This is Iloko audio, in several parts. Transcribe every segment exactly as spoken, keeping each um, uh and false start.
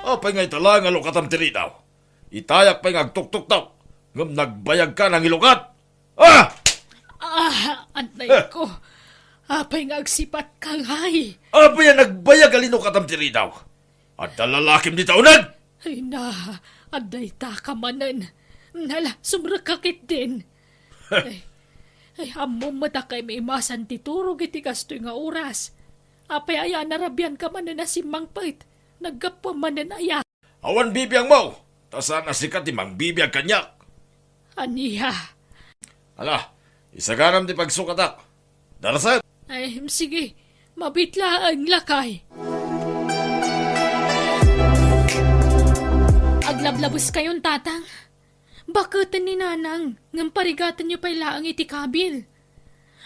Apay nga ita laeng a lukatam ti ridaw? Itayak pay nga agtuktuktok, ngem nagbayagka nangilukat! Ah! Ah, antay ko. Apay nga agsipatka ngay? Apay a nagbayag a linukatam ti ridaw? Adda lalakim dita uneg? Ay na, adda ita ka manen. Nala, sumrekka ketdin. Ay, ay, ammom met a kay maimasan ti turog iti kastoy nga oras. Apay aya a narabianka manen a simmangpet? Naggapuam manen aya? Awan bibiangmo, ta saan a sika ti mangbibiag kaniak. Ania? Ala, isaganam ti pagsukatak. Darasen! Ay, sige. Mabiit laeng, lakay. Aglablabeskayon, tatang. Baketen ni nanang, ngem parigatenyo pay laeng iti kabil.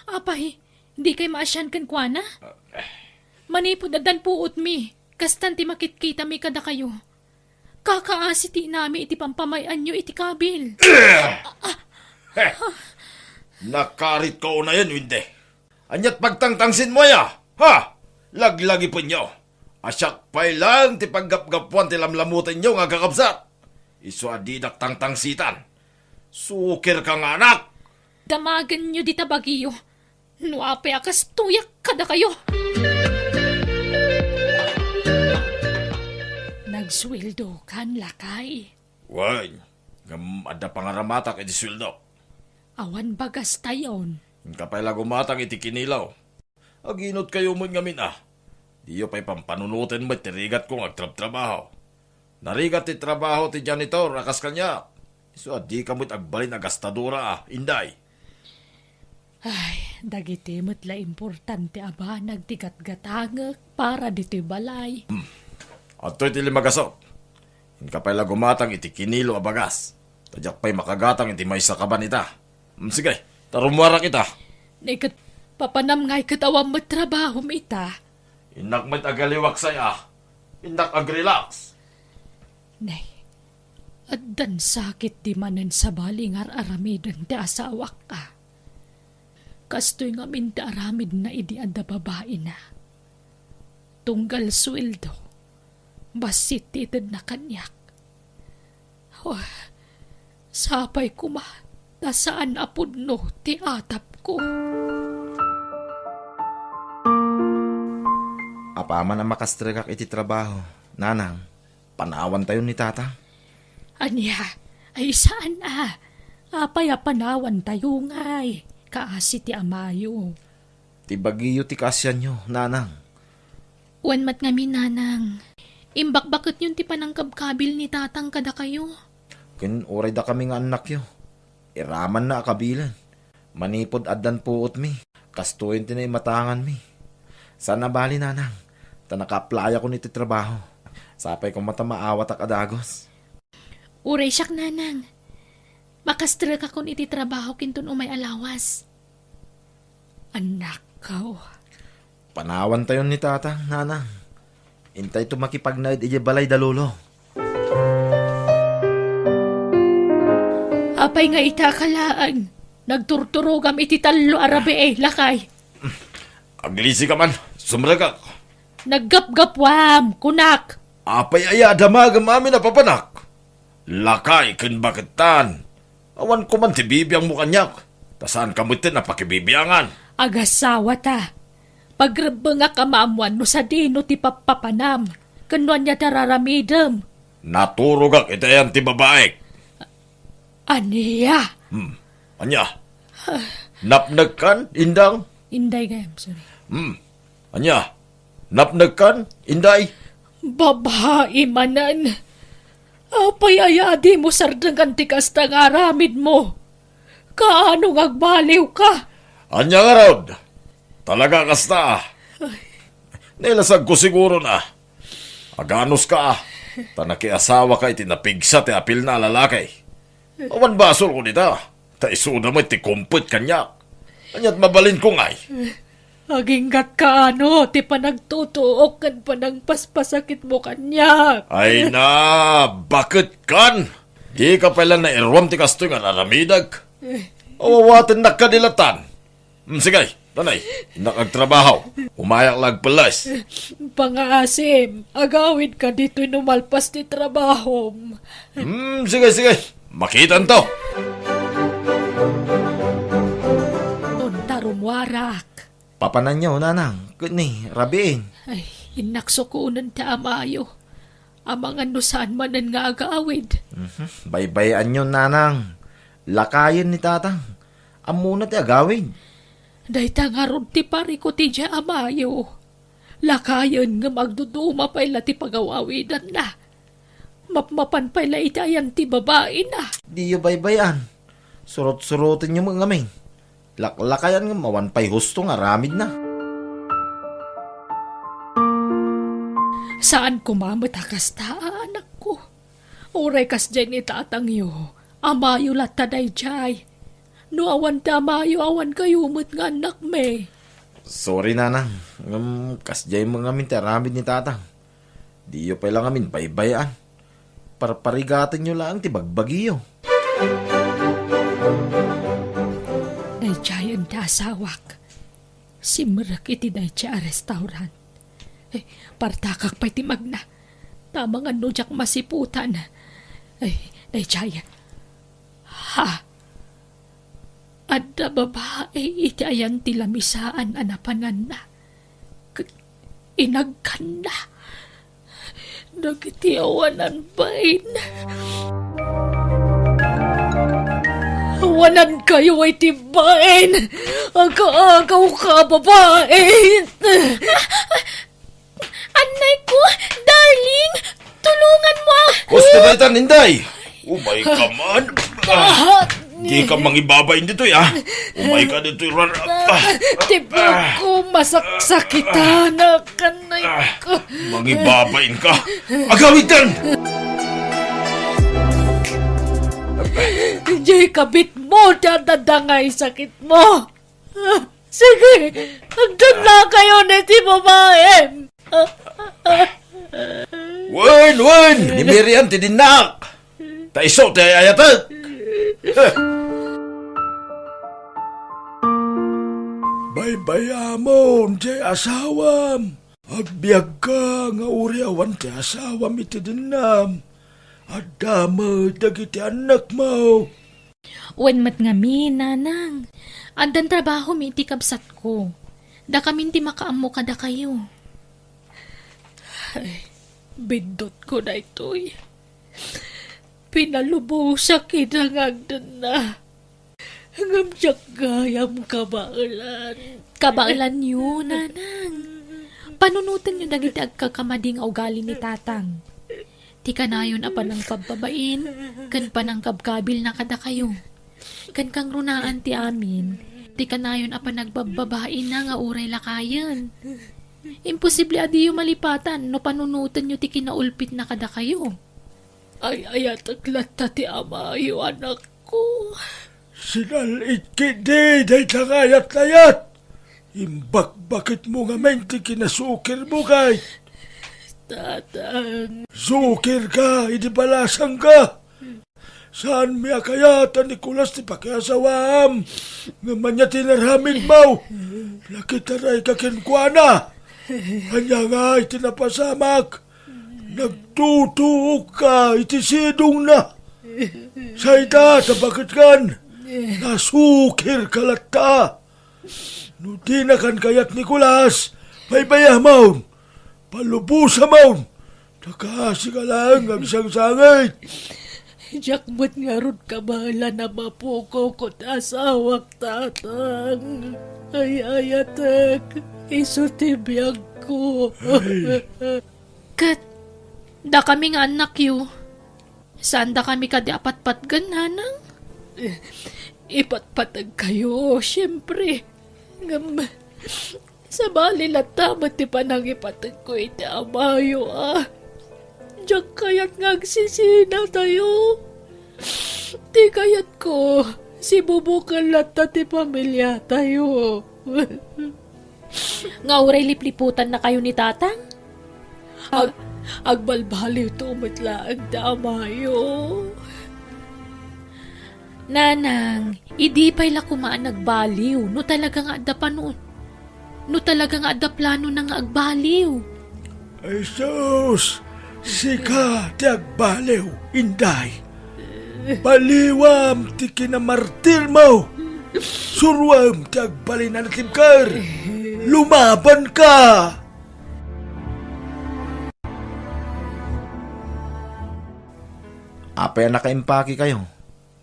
Apay, dikay maasian kenkuana? Manipud addan puotmi, kastan ti makitkitami kadakayo. Kakaasi ti inami iti pampamay-anyo iti kabil. Heh! Nakaritko unayen, wenno? Aniat pagtangtangsinmo aya? Ha? Laglagipenyo. A siak pay laeng ti paggapgapuan ti lamlamutenyo nga agkakabsat. Isu a didak tangtangsitan. Sukirka nga anak! Damagenyo dita bagiyo. No apay a kastoyak kadakayo. Nagsueldokan, lakay? Wen, ngem adda pangaramatak iti sueldok. Awan bagastayon. Inka pay la gumatang iti kinilo. Aginotkayo met ngamin a. Diyo pay pampanunoten met ti rigatko nga agtrabtrabaho. Narigat ti trabaho ti janitor a kas kaniak. Isu a dika met agbalin a gastadora a, Inday. Ay, dagiti met la importante a banag ti gatgatangek para ditoy balay. Hmm. Adtoy ti limagasok. Inka pay la gumatang iti kinilo a bagas. Ta diak pay makagatang iti maysa kaban ita. Hmm, sige, ta rummuarak ita. Nay ket, papanam ngay ket awan met trabahom ita. Innak met agaliwaksay a. Innak agrelax. Nay, addan sakit di manen sabali nga ar-aramiden ti asawak a. Kastoy ngamin ti aramidna idi adda babaina. Tunggal sueldo, bassit ti itedna kaniak. Oh, sapay koma ta saan a pudno ti atapko. Apaman a makastrekak iti trabaho, nanang, panawantayo ni tata. Ania? Ay, saan a? Apay a panawantayo ngay? Kaasi ti amayo. Ti bagiyo ti kaasianyo, nanang. Wen met ngamin, nanang. Imbakbaketyon ti panangkabkabil ni tatang kadakayo. Ken uray dakami nga annakyo, iramanna a kabilen. Manipud addan puotmi, kastoyen ti naimatanganmi. Saan a bali, nanang, ta nakaaplayakon iti trabaho. Sapay koma ta maawatak a dagus. Uray siak, nanang. Makastrekakon iti trabaho kinton umay a lawas. Annakko. Panawantayon ni tatang, nanang. Intayto makipagnaed idiay balay da lolo. Apay nga ita ka laeng? Nagturturogam iti tallo a rabii, lakay. Aglisika man, sumrekak. Naggapgapuam, kunak. Apay aya a damagem amin a papanak? Lakay ken baketan. Awan koman ti bibiangmo kaniak, ta saanka metten a pakibibiangan. Agasawata. Pagrebbengak a maammuan no sadino ti pappapanam, ken no ania ti ar-aramidem. Naturogak iti ayan ti babaek. Ania? Hmm. Ania? Napnekkan, Indang? Inday gayam, sorry. Hmm. Ania? Napnekkan, Inday? Babai manen. Apay aya a dimo sardengan ti kasta nga aramidmo? Kaano nga agbaliwka? Ania ngarud? Talaga kasta a. Ay. Nailasagko siguron a. Aganuska a. Ta nakiasawaka iti napigsa ti apilna a lalaki. Awan basolko dita. Ta isuda met ti kumpet kaniak. Aniat mabalinko ngay? Aginggatka ano ti panagtutuok ken panangpaspasakitmo kaniak? Ay na, baketkan? Dika pay la nairuam ti kastoy nga ar-aramidek? Awawatennak kadi latan. Mm, sige, Nanay, innak agtrabaho. Umayak la agpellas. Pangaasim, agawidka ditoy no malpas ti trabahom. Hmm, sige, sige. Makitanto. Unta rummuarak. Papananyo, nanang, ket ni, rabiin. Ay, innak sukonen ti amayo. Amangan no saan manen nga agawid. Mhm. Baybay-anyo, nanang. Lakayen ni tatang. Ammona ti agawid. Dayta ngarud ti parikut idiay amayo. Lakayen ngem agduduma pay la ti pagaw-awidanna. Mapmapan pay la iti ayan ti babaina. Diyo baybay-an. Surot-surotenyo met ngamin. Laklakayan ngem awan pay husto nga aramidna. Saan koma met a kasta, anakko. Uray kasdiay ni tatangyo, amayo latta daydiay. No awan ti amayo, awan kayo met nga annakmi. Sorry, nanang. Ngem kasdiay met ngamin ti aramid ni tatang. Diyo pay la ngamin baybay-an. Parparigatenyo laeng ti bagbagiyo. Daydiayen ti asawak. Simrek iti daydiay a restaurant. Eh, partakak pay ti magna. Amangan no diak masiputan. Eh, daydiay. Ha? Adda babai iti ayan ti lamisaan a napananna. Ket inagkanna dagiti awanan bain. Awanankayo iti bain. Aga-agawka, babai. Annayko, darling, tulunganmo ako. Gusto na itan, Inday. Umayka man. Ah, di ka mangibabain ditoy, ah. Umayka ditoy, ran-, ah. Ti buko, masaksakitan. Annayko. Mangibabain ka. Agawid kan. Diay kabitmo, ti adda nga sakitmo. Sige, agdannakayon iti babaim. Wen, wen, ni Miriam ti dinnak. Ta isu ti ay-ayatek. Baybay-amon ti asawam. Agbiagka nga uray awan ti asawam iti dinnam. Adda met dagiti annakmo. Wen met ngamin, nanang. Addan trabaho mi iti kabsatko. Dakamin ti makaammo kadakayo. Ay, bindotko daytoy. Pinalubosak ida nga agdenna. Ngem diak gayam kabaelan. Kabaelanyo, nanang. Panunotenyo dagiti agkakamadi nga ugali ni tatang. Ti kanayon a panangpabbabain ken panangkabkabilna kadakayo. Ken kangrunaan ti amin, ti kanayon a panagbabbabaina nga uray lakayen. Imposible a diyo malipatan no panunotenyo ti kinaulpitna kadakayo. Ay-ayatek latta ti amayo, anakko. Sinal-it ketdi dayta nga ayat-ayat. Imbakbakitmo ngamin ti kinasukirmo, kay. Tatang. Sukirka idi balasangka. Saanmi a kayat a Nicolas ti pakiasawaam, ngem ania ti inaramidmo? Nakitarayka kenkuana. Ania ngay ti napasamak? Nagtutuokka iti sidongna. Sayda ta baketkan, nasukirka latta. No dinakan kayat, Nicolas, baybay-amon, palubosamon, ta kaasika laeng nga agsangsangit. Diak met ngarud kabaelan a mapukaw ko ti asawak, tatang. Ay-ayatek, isu ti biagko. Ay. Ket dakami nga annakyo, saandakami kadi a patpatgen, nanang? Eh, ipatpategkayo, siempre. Ngem, sabali latta met ti panangipategko iti amayo, a. Diak kayat nga agsisinatayo. Ti kayatko, sibubuken latta ti pamiliatayo. Nga uray lipliputannakayo ni tatang? Ag-, agbalbaliwto met laeng ti amayo. Nanang, idi pay la koma a nagbaliw, no talaga nga adda pano-, no talaga nga adda planona nga agbaliw. Ay sus, sika ti agbaliw, Inday. Baliwam ti kinamartirmo. Suroem ti agbalin a natibker. Lumabanka. Apay a nakaimpakekayo?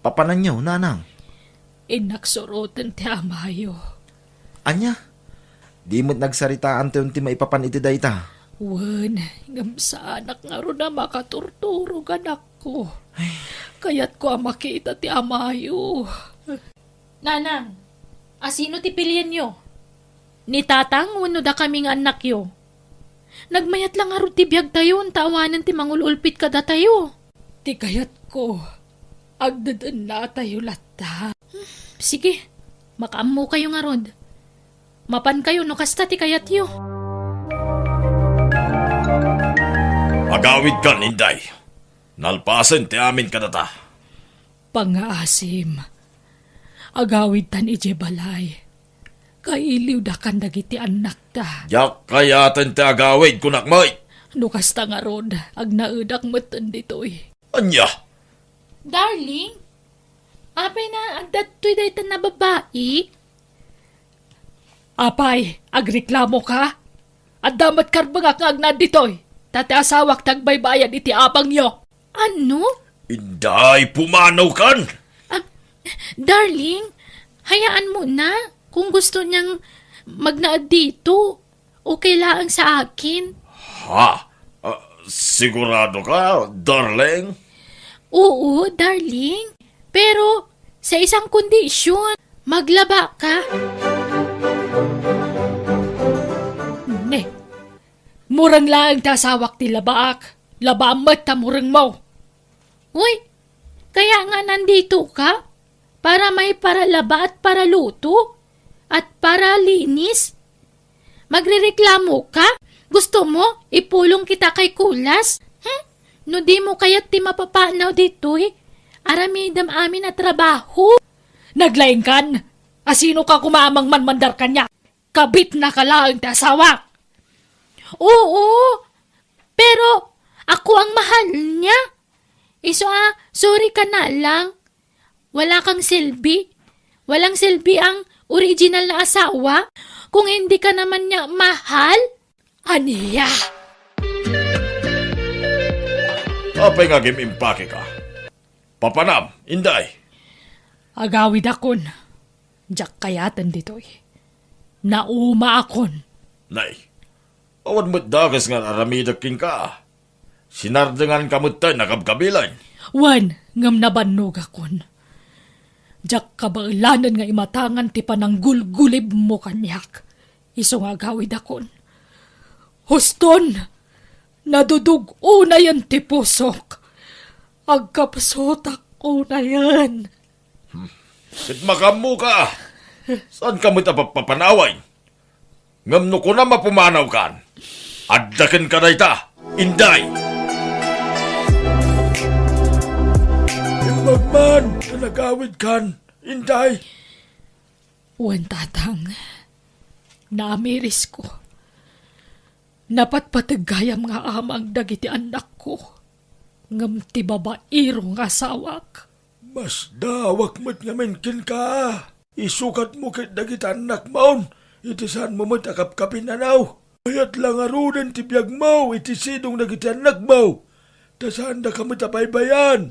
Papananyo, nanang? Innak suroten ti amayo. Ania? Di met nagsaritaantayon ti maipapan iti dayta? Wen, ngem saanak ngarud a makaturturog, anakko. Ay. Kayatko a makita ti amayo. Nanang, asino ti pilienyo? Ni tatang wenno dakami nga annakyo? Nagmayat la ngarud ti biagtayon ta awanen ti mangul-ulpit kadatayo. Ti kayatko, agdedennatayo latta. Sige, makaammokayo ngarud. Mapankayo no kasta ti kayatyo. Agawidkan, Inday. Nalpasen ti amin kadata. Pangngaasim, agawidtan idiay balay. Kailiwdakan dagiti annakta. Diak kayaten ti agawid, kunak met. No kasta ngarud, agnaedak metten ditoy. Ania? Darling, apay na adda toy daytan a babai? Apay, agreklamoka? Adda met karbengak nga agnaed ditoy, ta ti asawak ti agbaybayad iti abangyo. Ano? Inday, pumanawkan! Ah, darling, hayaan mo na kung gusto niyang magnaed dito. Okay laeng sa akin. Ha? Ah, sigurado ka, darling? Oo, darling. Pero sa isang kondisyon, maglaba ka. Ne, mureng laeng ti asawak ti labaak. Labaam met ta murengmo. Uy, kaya nga nandito ka? Para may paralaba at paraluto? At paralinis? Magrereklamo ka? Gusto mo, ipulong kita kay Kulas? Hmm? No di mo kayat ti mapapanaw ditoy, aramidem amin a trabaho. Naglaingkan? Asino ka koma a mangmanmandar kaniak? Kabitna ka laeng ti asawak. Oo, pero ako ang mahal niya. Isu a, sorry ka na lang. Wala kang silbi. Walang silbi ang original na asawa kung hindi ka naman niya mahal. Ania? Apay nga agim-impake ka? Papanam, Inday. Agawidakon. Diak kayaten ditoy. Naumaakon. Nay, awan met dakes nga aramidek kenka. Sinardenganka metten a kabkabilan. Wen, ngem nabannogakon. Diak kabaelanen nga imatangan ti pananggulgulibmo kaniak. Isu nga agawidakon. Huston, nadudug unayen ti pusok. Agkapsutak unayen. Hmm. Ket makaammoka. Saanka met a papapanawen? Ngem no kunam a pumanawkan, adda kenka dayta, Inday. Imbag man ta nagawidkan, Inday. Wen, Tatang, naamirisko. Napatpateg gayam nga amang dagiti annakko, ngem ti babaero nga asawak. Masdaawak met ngamin kenka. Isukatmo ket dagiti annakmon iti saanmo met a kapkapinanaw. Mayat la ngaruden ti biagmo iti sidong dagiti annakmo, ta saandaka met a baybay-an.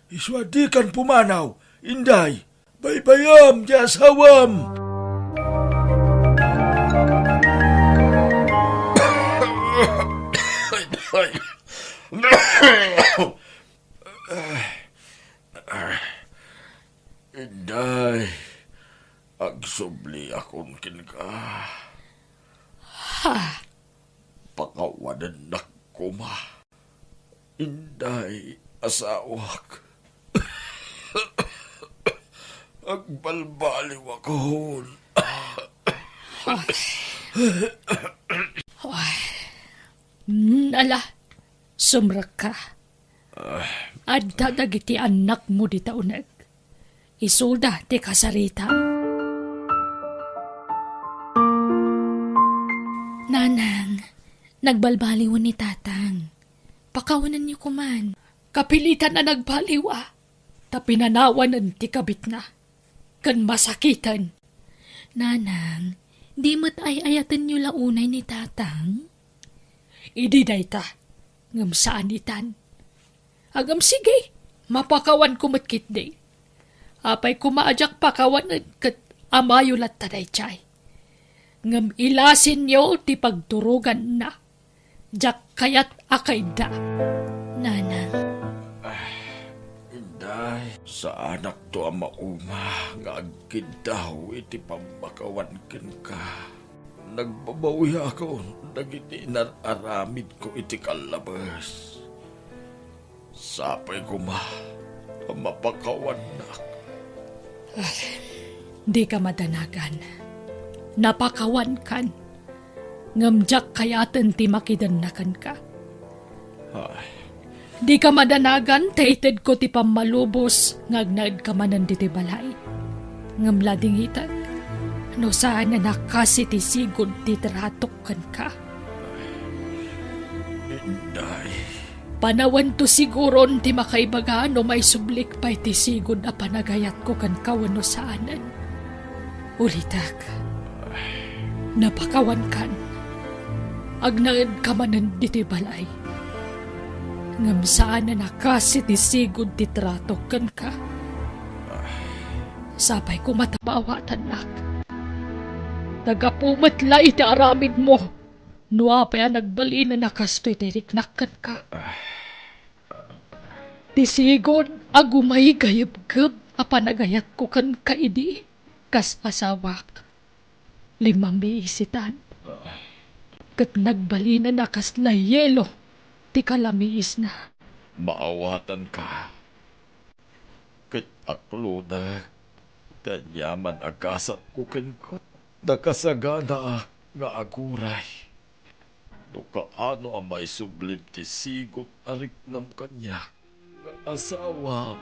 Isu a dikan pumanaw, Inday. Baybayam ti asawam. Inday, agsubliakon kenka. Ha? Pakawanennak koma. Inday, asawak. Agbalbaliwakon. Ay. Mm, ala, sumrekka. Adda dagiti annakmo dita uneg. Isuda ti kasarita. Nanang, nagbalbaliwen ni Tatang. Pakawanenyo koman. Kapilitan a nagbaliw a, ta pinanawanen ti kabitna. Ken masakiten. Nanang, di met ay-ayatenyo la unay ni Tatang? Idi dayta, ngem saan itan. Ngem sige, mapakawanko met ketdi. Apay koma a diak pakawanen ket amayo latta daydiay. Ngem ilasinyo ti pagturoganna. Diak kayat a kaidda, Nanang. Inday, saanakto a mauma nga agkiddaw iti pammakawan kenka. Nagbabawiakon dagiti inar-aramidko iti kallabes. Sapay koma a mapakawannak. Ah, dika madanagan. Napakawankan. Ngem diak kayaten ti makidenna kenka. Ay. Dika madanagan ta itedko ti pammalubos nga agnaedka manen ditoy balay. Ngem ladingitek, no saan a kas iti sigud ti tratok kenka. Inday. Panawanto siguron ti makaibaga no maisublik pay ti sigud a panagayatko kenka wenno saanen. Ulitek, napakawankan. Agnaedka manen ditoy balay. Ngem saan a kas iti sigud ti tratok kenka. Sapay koma ta maawatannak. Ta gapu met la iti aramidmo. No apay a nagbalinen a kastoy ti riknak kenka. Ti sigud a gumaygayebgeb a panagayatko kenka idi kas asawak. Limamiisitan. Ket nagbalinen a kasla yelo ti kalamiisna. Maawatanka. Ket aklodek ti aniaman a gasatko kenka. Nakasaganaak nga aguray no kaano a maisublim ti sigud a riknam kaniak nga asawa.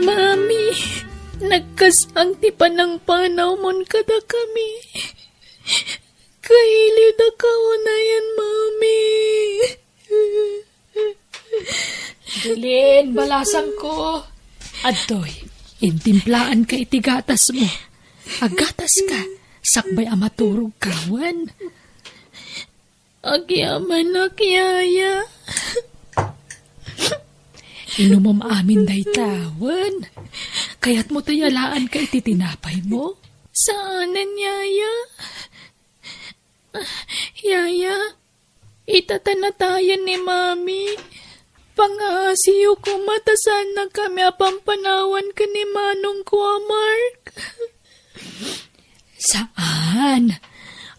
Mami, nagkasang ti panangpanawmon kadakami. Kailiwdaka unayen, Mami. Jilin, balasangko. Adtoy, intimplaanka iti gatasmo. Aggataska, sakbay a maturogka, wen. Agyamanak, Yaya. Inumom amin dayta, wen. Kayatmo ta yalaanka iti tinapaymo? Saanen, Yaya. Yaya, ita ta natayen ni Mami. Pangaasiyo koma ta saannakami a pampanawan ken ni manongko a Mark. Saan.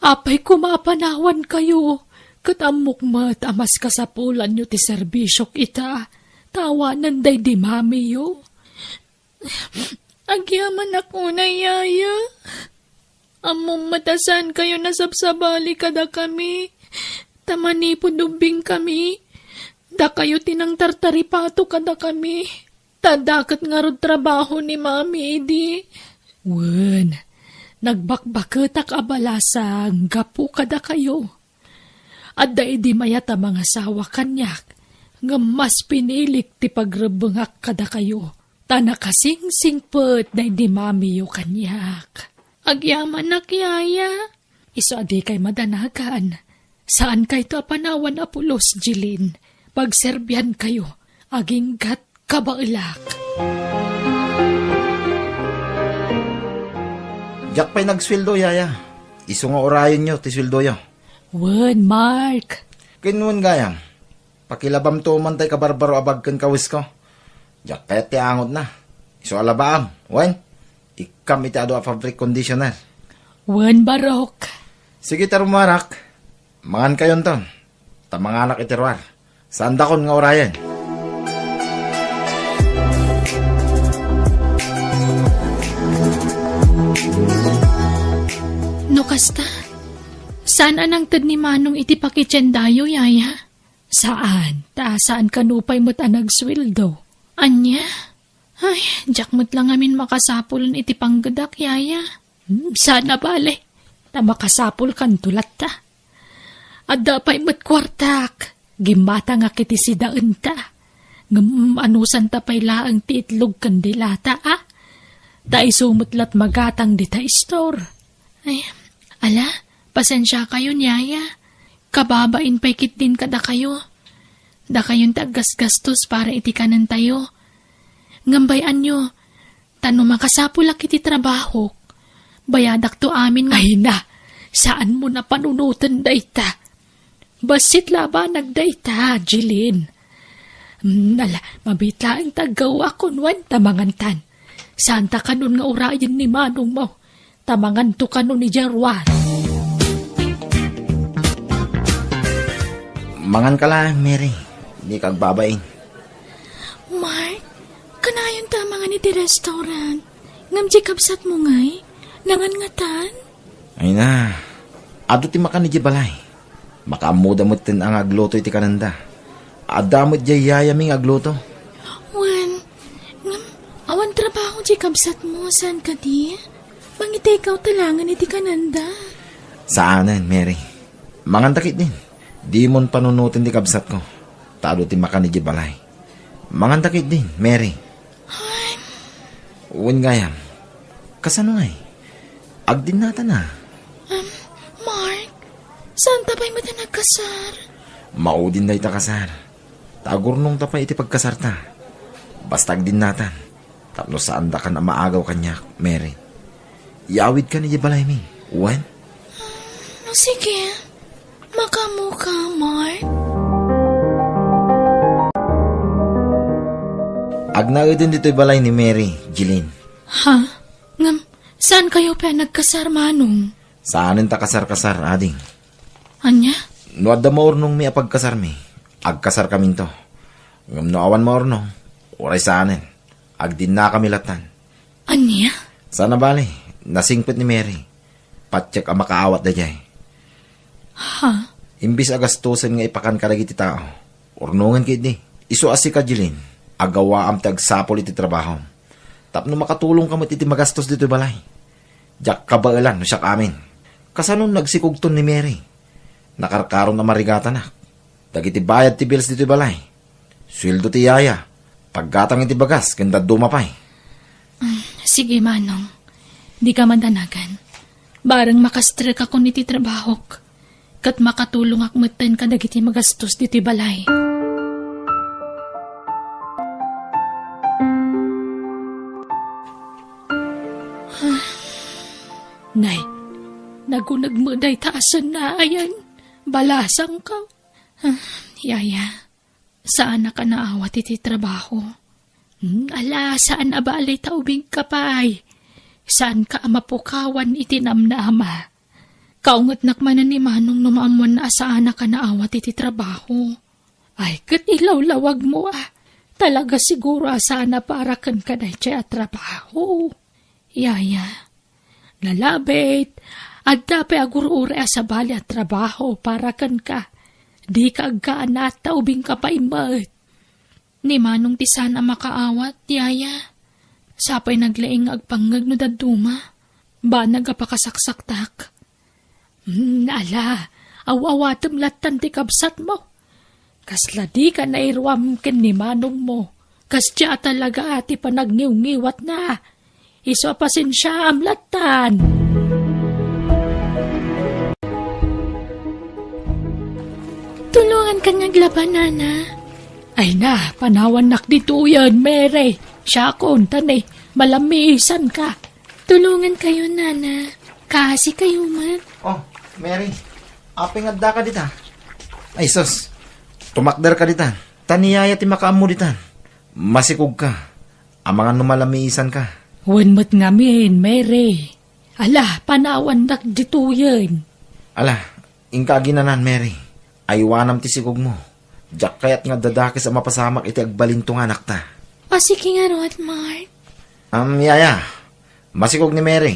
Apay koma a panawankayo, ket ammok met a maskasapulanyo ti serbisiok ita, ta awanen daydi mamiyo. Agyamanak unay, Yaya. Ammom met a saankayo nasabsabali kadakami. Ta manipud ubbingkami, dakayo ti nangtartaripato kadakami. Ta adda ket ngarud trabaho ni Mami idi. Wen, nagbakbaketak a balasang gapu kadakayo. Adda idi mayat a mangasawa kaniak, ngem mas pinilik ti pagrebbengak kadakayo, ta nakasingsingpet daydi mamiyo kaniak. Agyamanak, Yaya. Isu a dikay madanagan, saankayto a panawan a pulos, Jilin. Pagserbiankayo, aginggat kabaelak. Diak pay nagsueldo, Yaya. Isu nga urayenyo ti sueldoyo. Wen, Mark. Ken wen gayam, pakilabamto man tay kabarbaro a bag ken kawisko. Diak kayat ti angotna. Isu a labaam, wen? Ikkam iti adu a fabric conditioner. Wen, barok. Sige, ta rumarak. Mangankayonton. Ta manganak iti ruar. Saandakon nga urayen. Basta, saan a nangted ni Manong iti pakitiendayo, Yaya? Saan, ta saan kano pay met a nagsueldo. Ania? Ay, diak met la ngamin makasapulen iti panggedak, Yaya. Hmm, saan a bale, ta makasapulkanto latta. Adda pay met kuartak. Gimmatangak iti sidaenta. Ngem anusanta pay laeng ti itlog ken dilata, a? Ta isu met lat magatang dita istor. Ay, ala, pasensiakayon, Yaya. Kababain pay ketdin kadakayo. Dakayon ti aggasgastos para iti kanentayo. Ngem bay-anyo, ta no makasapulak iti trabahok, bayadakto amin nga Ay na, saanmo a panunoten dayta. Bassit la a banag dayta, Jeline. Hmm, ala, mabiit laeng ta aggawaak wen ta mangantan. Saanta kanon nga urayen ni manongmo, ta manganto kanon idiay ruar. Manganka laeng, Mary. Dika agbabain. Mark, kanayon ta mangan iti restaurant. Ngem diay kabsatmo ngay, nangan ngatan? Ay na, adu ti makan idiay balay. Makaammoda metten a nga agluto iti kanenda. Adda met diay yayami nga agluto. Wen, ngem, awan trabaho diay kabsatmo, saan kadi? Mangitay ka ta langen iti kanenda. Saanen, Mary. Manganta ketdin. Dimon panunoten ti kabsatko. Ta adu ti makan idiay balay. Manganta ketdin, Mary. Ay. Wen gayam. Kasano ngay? Agdinnata na. Um, Mark, saanta pay met a nagkasar? Maudin dayta kasar. Ta agurnongta pay iti pagkasarta. Basta agdinnatan. Tapno saandakan a maagaw kaniak, Mary. Iyawidkan idiay balaymi. Wen? Ah, sige. Makaammoka, Mark. Agnaeden ditoy balay ni Mary, Jeline. Ha? Ngem, saankayo pay a nagkasar, Manong? Saanen ta kasar-kasar, ading. Ania? No adda maurnongmi a pagkasarmi, agkasarkaminto. Ngem no awan maurnong, uray saanen, agdinnakami lattan. Ania? Saan a bale, nasingpet ni Mary. Patiek a makaawat daydiay. Ha? Imbis a gastusen nga ipakan kadagiti tao, urnongen ketdi. Isu a sika, Jeline, agawaam ti agsapul iti trabahom. Tapno makatulongka met iti magastos ditoy balay. Diak kabaelan no siak amin. Kasano no agsikogton ni Mary? Nakarkaron a marigatanak. Dagiti bayad ti bills ditoy balay. Sueldo ti yaya. Paggatang iti bagas ken dadduma pay. Mm, sige, Manong. Dika madanagan. Bareng makastrekakon iti trabahok. Ket makatulongak metten kadagiti magastos ditoy balay. Nay, naguneg met dayta a sennaayan. Balasangko. Ah, yaya, saanak a naawat iti trabaho. Hmm, ala, saan a bale ta ubingka pay. Saanka a mapukawan iti namnama. Kaungetnak manen ni Manong no maammoanna a saanak a naawat iti trabaho. Ay, ket ilawlawagmo a. Talaga siguro a saan a para kenka daytoy a trabaho. Yaya, nalabit, adda pay agur-uray a sabali a trabaho para kenka. Dika agkaanat ta ubingka pay met. Ni Manong ti saan a makaawat, yaya. Sapay naglaing nga agpangngeg no dadduma. Banag a pakasaksaktak. Hmm, ala, aw-awatem lattan ti kabsatmo. Kasla dika nairuam ken ni manongmo. Kasdiay a talaga ti panagniwngiwatna. Isu a pasensiaam lattan. Tulonganka nga aglaba, nana. Ay na, panawannak ditoyen, Mary. Siakon, ta ne, malamisanka. Tulongankayo, nana. Kaasikayo met. Oh, Mary. Apay nga addaka dita? Ay, sus. Tumakderka ditan. Ta ni yaya ti makaammo ditan. Masikogka. Amangan no malamisanka. Wen met ngamin, Mary. Ala, panawannak ditoyen. Ala, inka aginanan, Mary. Aywanam ti sikogmo. Diak kayat nga addadakes a mapasamak iti agbalinto nga anakta. O, sige ngarud, Mark. Am, yaya. Masikog ni Mary.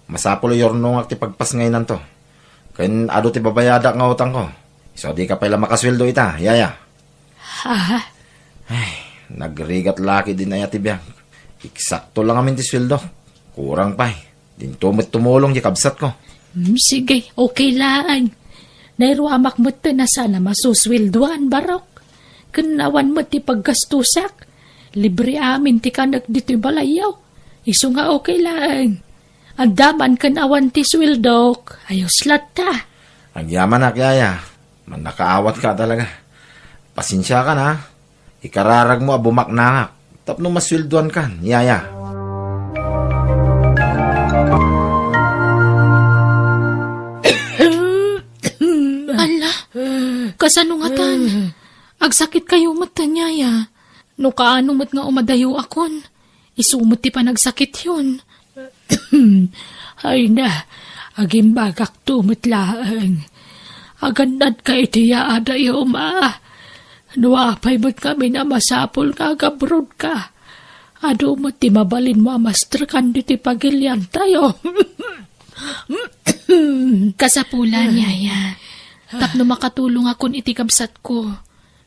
Masapul a yurnongak ti pagpasngaynanto. Ken adu ti babayadak nga utangko. Isu a dika pay la makasueldo ita, yaya. Ha? Ay, nagrigat la ketdin aya ti biag. Eksakto la ngamin ti sueldo. Kurang pay. Dinto met tumulong ti kabsatko. Hmm, sige, okay laeng. Nairuamak met ti nasaan a masusueldoan, barok. Ken awan met ti paggastusak. Libre amin ti kanek ditoy balayyo. Isu nga okay laeng. Adda man ken awan ti sueldok. Ayos latta. Agyamanak, yaya. Mannakaawat ka talaga. Pasensiakan, ha? Ikararagmo a bumaknangak tapno masueldoankan, yaya. Ala, kasano ngatan? Agsakitkayo met, yaya. No kaano met nga umadayoakon, isu met ti panagsakityon. Ay na, agimbagakto met laeng. Agannadka iti yaadayom a. No apay met ngamin a masapul nga agabrodka, adu met ti mabalinmo a mastrekan ditoy pagiliantayo. Kasapulan, yaya. Tapno makatulongakon iti kabsatko.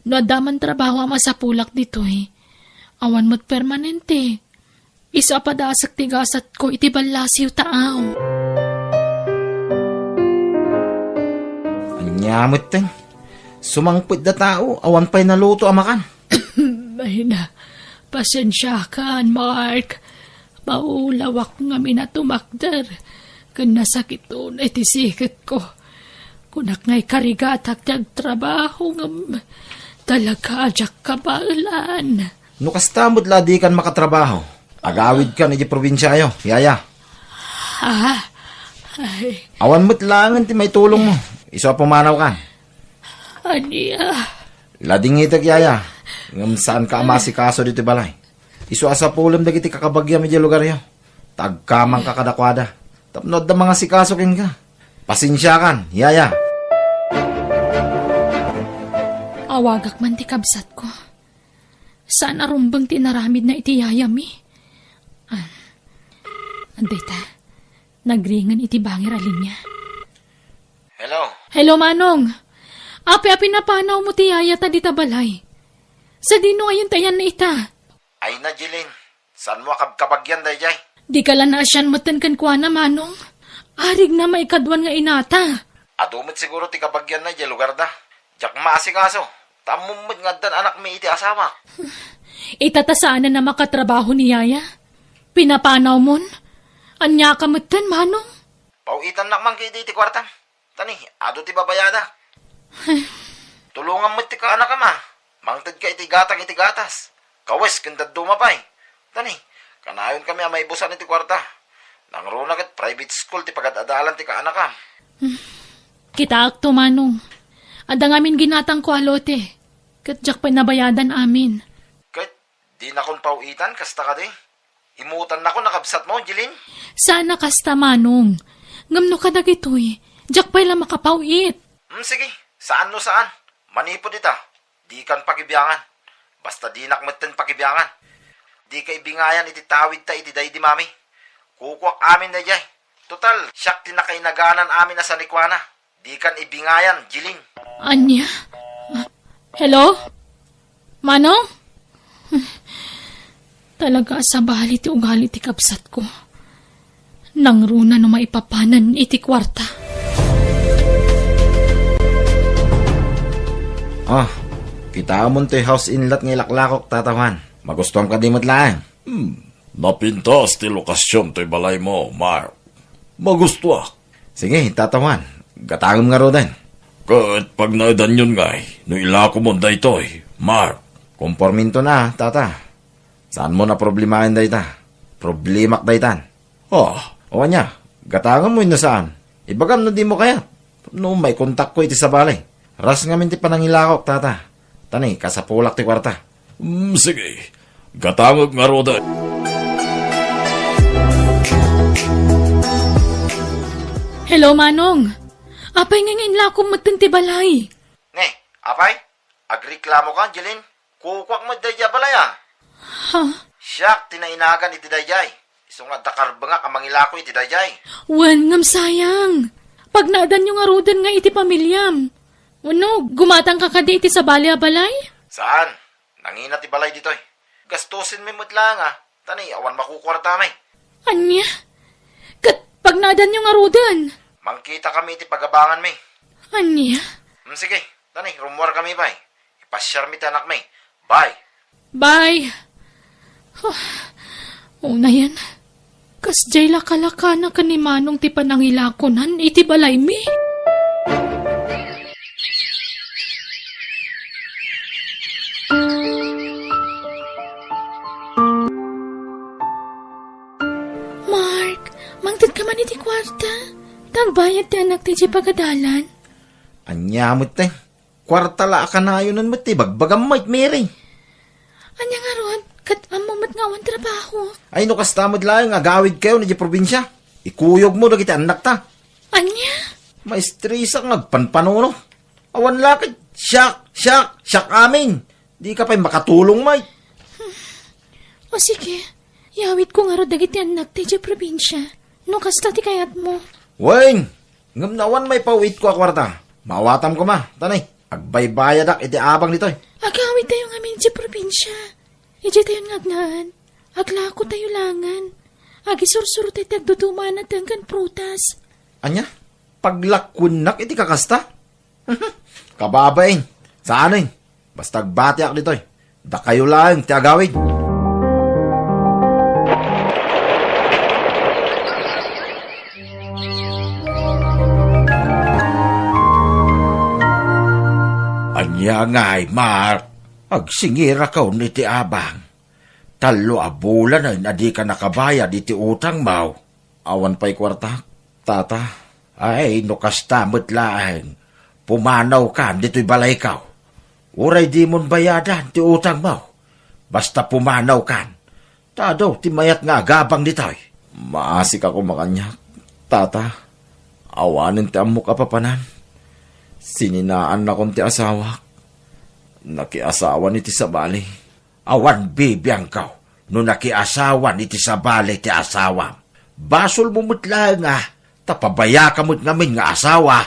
No adda man trabaho a masapulak ditoy, awan met permanente. Isu a padasek ti gasatko iti ballasiw taaw. Ania metten? Sumangpet da tao, awan pay naluto a makan. Ay na, pasensiakan, Mark. Maulawak ngamin a tumakder, ken nasakit unay ti siketko. Kunak nga ikarigatak ti agtrabaho, ngem talaga a diak kabaelan. No kasta met la dikan makatrabaho, agawidkan iti probinsiayo, yaya. Ah, ay. Awan met laengen ti maitulongmo. Isu a pumanawkan. Ania? Ladingitek, yaya. Ngem saanka a masikaso ditoy balay. Isu a sapulem dagiti kakabagiam idiay lugaryo. Ta agkamangka kadakuada. Tapno adda mangasikaso kenka. Pasensiakan, yaya. Awagak man ti kabsatko. Saan a rumbeng ti inaramidna iti yayami? Ah, dayta, nagringen iti bangir a linia. Hello? Hello, Manong. Apay a pinapanawmo ti yayata dita balay? Sadino ngayon ti ayanna ita? Ay na, Jeline. Saanmo a kabkabagian daydiay? Dika la naasian metten kenkuana, Manong. Arigna maikaduan nga inata. Adu met siguro ti kabagianna idiay lugarda. Diak maasikaso. Ta ammom met nga addan anakmi iti asawak. Ita ta saanen a makatrabaho ni yaya. Pinapanawmon? Aniaka metten, Manong? Paw-itannak man ketdi iti kuartam. Tani, adu ti babayadak. Tulongam met ti kaanakam a. Mangtedka iti gatang iti gatas. Kawes ken dadduma pay. Tani, kanayonkamin a maibusan iti kuarta. Nangruna ket private school ti pagad-adalan ti kaanakam. Kitaakto, Manong. Adda ngamin ginatangko a lote. Ket diak pay nabayadan amin. Ket dinakon paw-itan, kasta kadi? Imutannakon a kabsatmo, Jeline? Saan a kasta, Manong. Ngem no kadagitoy, diak pay la makapaw-it. Hmm, sige. Saan no saan. Manipud ita, dikan pakibiangan. Basta dinak metten pakibiangan. Dika ibingayan iti tawidta iti daydi, Mami. Kukuak amin daydiay. Total, siak ti nakainaganan amin a sanikuana. Dikan ibingayan, Jeline. Ania? Ah, hello? Manong? Talaga a sabali ti ugali ti kabsatko. Nangruna no maipapanan iti kuarta. Ah, kitaemon toy house inlet nga ilaklakok, Tata Juan. Magustuam kadi met laeng? Hmm, napintas ti lokasion toy balaymo, Mark. Magustuak. Sige, Tata Juan. Gatangem ngaruden. Ket pagnaedanyon ngay no ilakomon daytoy, Mark. Komporminto na, Tata. Saanmon a problemaen dayta. Problemak daytan. Ah. O ania, gatangemmo wenno saan? Ibagam no dimo kayat. No maikontakko iti sabali. Ras ngamin ti panangilakok, Tata. Tani, kasapulak ti kuarta. Mm, sige. Gatangek ngaruden. Hello, Manong. Apay nga inlakom metten ti balay? Ne, apay? Agreklamoka, Jeline? Kukuak met daydiay a balay a. Ha? Siak ti nainagan iti daydiay. Isu nga adda karbengak a mangilako iti daydiay. Wen, ngem sayang. Pagnaedanyo ngaruden nga iti pamiliam. Wenno, gumatangka kadi iti sabali a balay? Saan? Nangina ti balay ditoy. Gastusenmi met laeng, a. Ta ni, awan makukuartami. Ania? Ket pagnaedanyo ngaruden? Mangkitakami iti pagabanganmi. Ania? Hmm, sige. Ta ni, rummuarkami pay. Ipasiarmi ti anakmi. Bye. Bye. Huh. Unayen. Kasdiay lakalakana ken ni Manong ti panangilakonan iti balaymi. Mark, mangted ka man iti kuarta. Ta agbayad ti anakta idiay pagadalan. Ania met, te? Kuarta la a kanayonen met ti ibagbagam, Mike, Mary. Ania ngarud? Ket ammom met nga awan trabaho. Ay, no kasta met laeng, agawidkayon idiay probinsia. Ikuyogmo dagiti annakta. Ania? Maestresak nga agpanpanuno. Awan la ket siak, siak, siak amin. Dika pay makatulong, Mike. O sige, iyawidko ngarud dagiti annakta idiay probinsia. No kasta ti kayatmo. Wen, ngem no awan maipaw-itko a kuarta, maawatam koma, ta ni, agbaybayadak iti abang ditoy. Agawidtayo ngamin idiay probinsia. Idiaytayon nga agnaan. Aglakotayo laengen. Agisursurotay ti agduduma a nateng ken prutas. Ania? Paglakuennak iti kakasta? Kababain. Saanen? Basta agbatiak ditoy. Dakayo laeng ti agawid. Ania ngay, Mark? Agsingirakon iti abang. Tallo a bulanen a dika nakabayad iti utangmo. Awan pay kuartak, tata. Ay, no kasta met laeng, pumanawkan ditoy balayko. Uray dimon bayadan ti utangmo. Basta pumanawkan. Ta adu ti mayat nga agabang ditoy. Maasik a kumakaniak, tata. Awanen ti ammok a papanan. Sininaannakon ti asawak. Nakiasawan iti sabali. Awan bibiangko no nakiasawan iti sabali ti asawam. Basolmo met laeng a, ta pabayaka met ngamin nga asawa.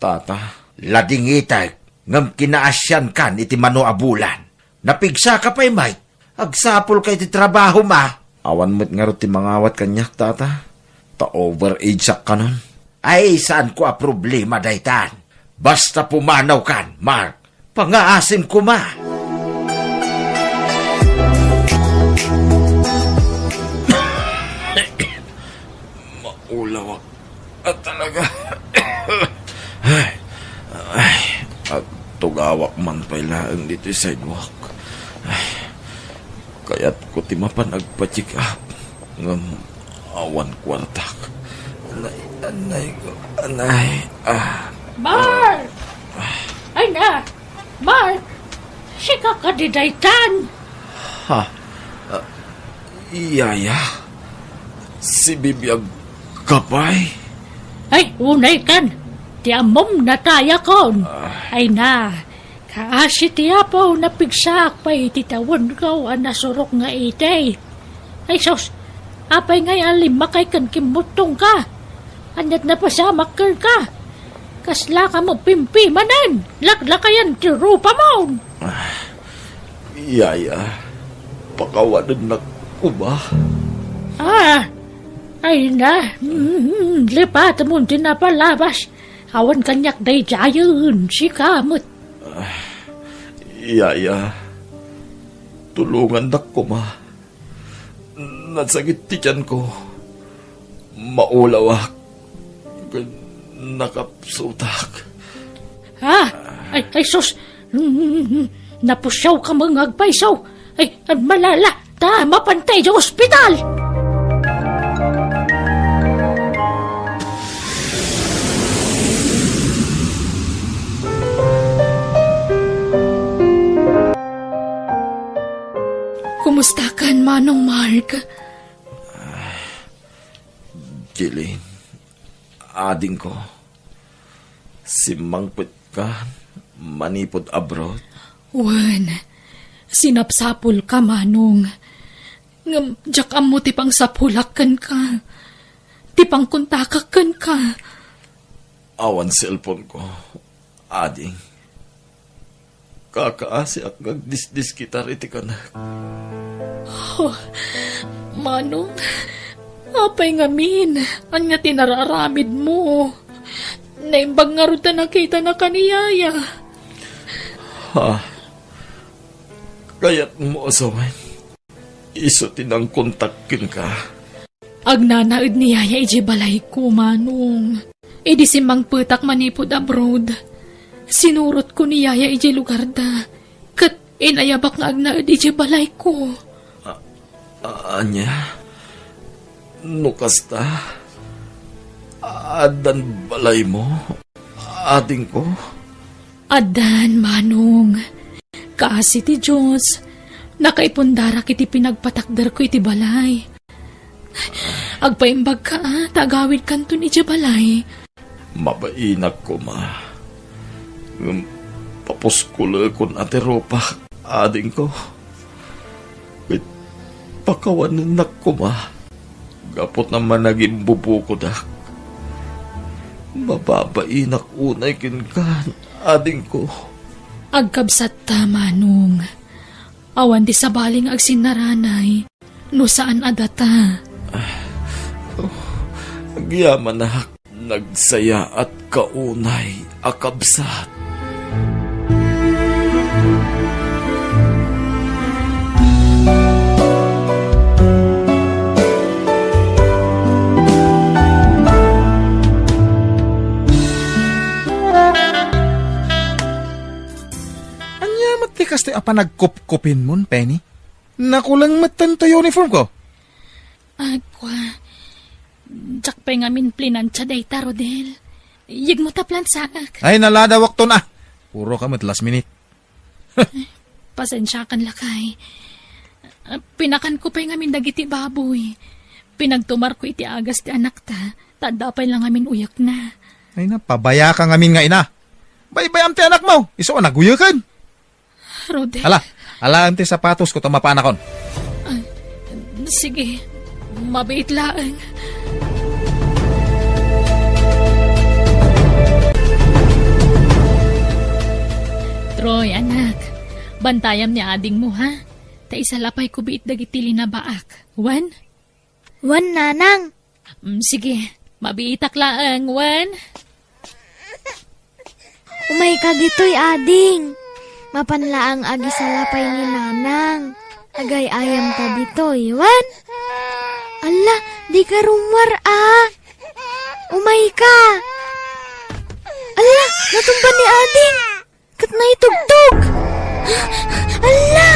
Tata, ladingitek, ngem kinaasiankan iti mano a bulan. Napigsaka pay met, agsapulka iti trabahom a. Awan met ngarud ti mangawat kaniak, tata. Ta overage-ak kanon. Ay, saanko a problema daytan. Basta pumanawkan, Mark. Pangaasim koma. Maulawak a talaga. Ay, ay, agtugawak man pay laeng ditoy sidewalk. Ay, kayatko ti mapan agpa-check up. Ngem awan kuartak. Anay, anay, anay, ah. Mark! Ay na! Mark! Sika kadi daytan? Ha? Ah, yaya? Sibibiag ka pay? Ay, unay kan. Ti ammom natayakon. Ah. Ay na, kaasi ti Apo, napigsaak pay iti tawenko a nasurok nga itay. Ay sus, apay ngay a limmakay ken kimmuttongka? Aniat napasamak kenka? Kaslaka met pimpimanen, laklakayan ti rupamon. Ah, yaya, pakawanennak koma. Ah, ay na, mm, lipatemon ti napalabas. Awan kaniak daydiayen, sika met. Ah, yaya, tulongannak koma. Nasakit ti tianko. Maulawak. Ken nakapsutak. Ha? Ay, ay, sus! Mm, napusiaw ka nga agpayso. Ay, malala, ta mapantay di ospital! Kumusta kan, Manong Mark? Jeline, adingko, simmangpet ka manipud abroad? Wen, sinapsapul ka, Manong. Ngem diak ammo ti pangsapulak kenka, ti pangkontakak kenka. Awan cellphone ko, ading. Kakaasiak nga agdisdiskitar iti kanak. Oh, Manong, apay ngamin? Ania ti nararamidmo? Naimbag ngarud ta nakitana ken ni Yaya. Ha? Kayatmo a sawen? Isu ti nangkontak kenka. Agnanaed ni Yaya idiay balayko, Manong. Idi simmangpetak manipud abroad, sinurotko ni Yaya idiay lugarda, ket inayabak nga agnaed idiay balayko. A-, a-, ania? No kasta, addan balaymo, adingko? Addan, Manong. Kaasi ti Dios, nakaipundarak iti pinagpatakderko iti balay. Agpaimbagka, a, ta agawidkanton idiay balay. Mabainak koma. Ngem papuskolekon a ti rupak, adingko. Ket pakawanennak koma gapu ta managimbubukodak. Mababainak unay kenka, adingko. Agkabsatta, Manong. Awan ti sabali nga agsinnaranay no saan a data. Oh, agyamanak. Nagsayaatka unay a kabsat. Ania met ti kastoy a panagkupkupinmon, Penny? Nakulang metten ti uniform ko. Agkua, diak pay ngamin plinansia dayta, Rodel. Yegmo ta plansaak. Ay, naladawakton a. Puro ka met last minute. Pasensiakan, lakay. Ah, pinakanko pay ngamin dagiti baboy. Pinagtumarko iti agas ti anakta, ta adda pay la ngamin uyekna. Ay, napabayaka ngamin nga ina. Baybayam ti anakmo, isu a naguyeken. Rodel. Ala, alaem ti sapatosko ta mapaanakon. Ah, sige, mabiit laeng. Troy, anak, bantayam ni adingmo, ha? Ta isalapayko biit dagiti linabaak. Wen? Wen, nanang. Mm, sige, mabiitak laeng, wen? Umayka ditoy, ading. Mapan laeng agisalapay ni nanang. Agay-ayamta ditoy, wen? Alla, dika rummuar, a. Umayka. Alla, natumba ni ading. Ket naitugtog! Alla!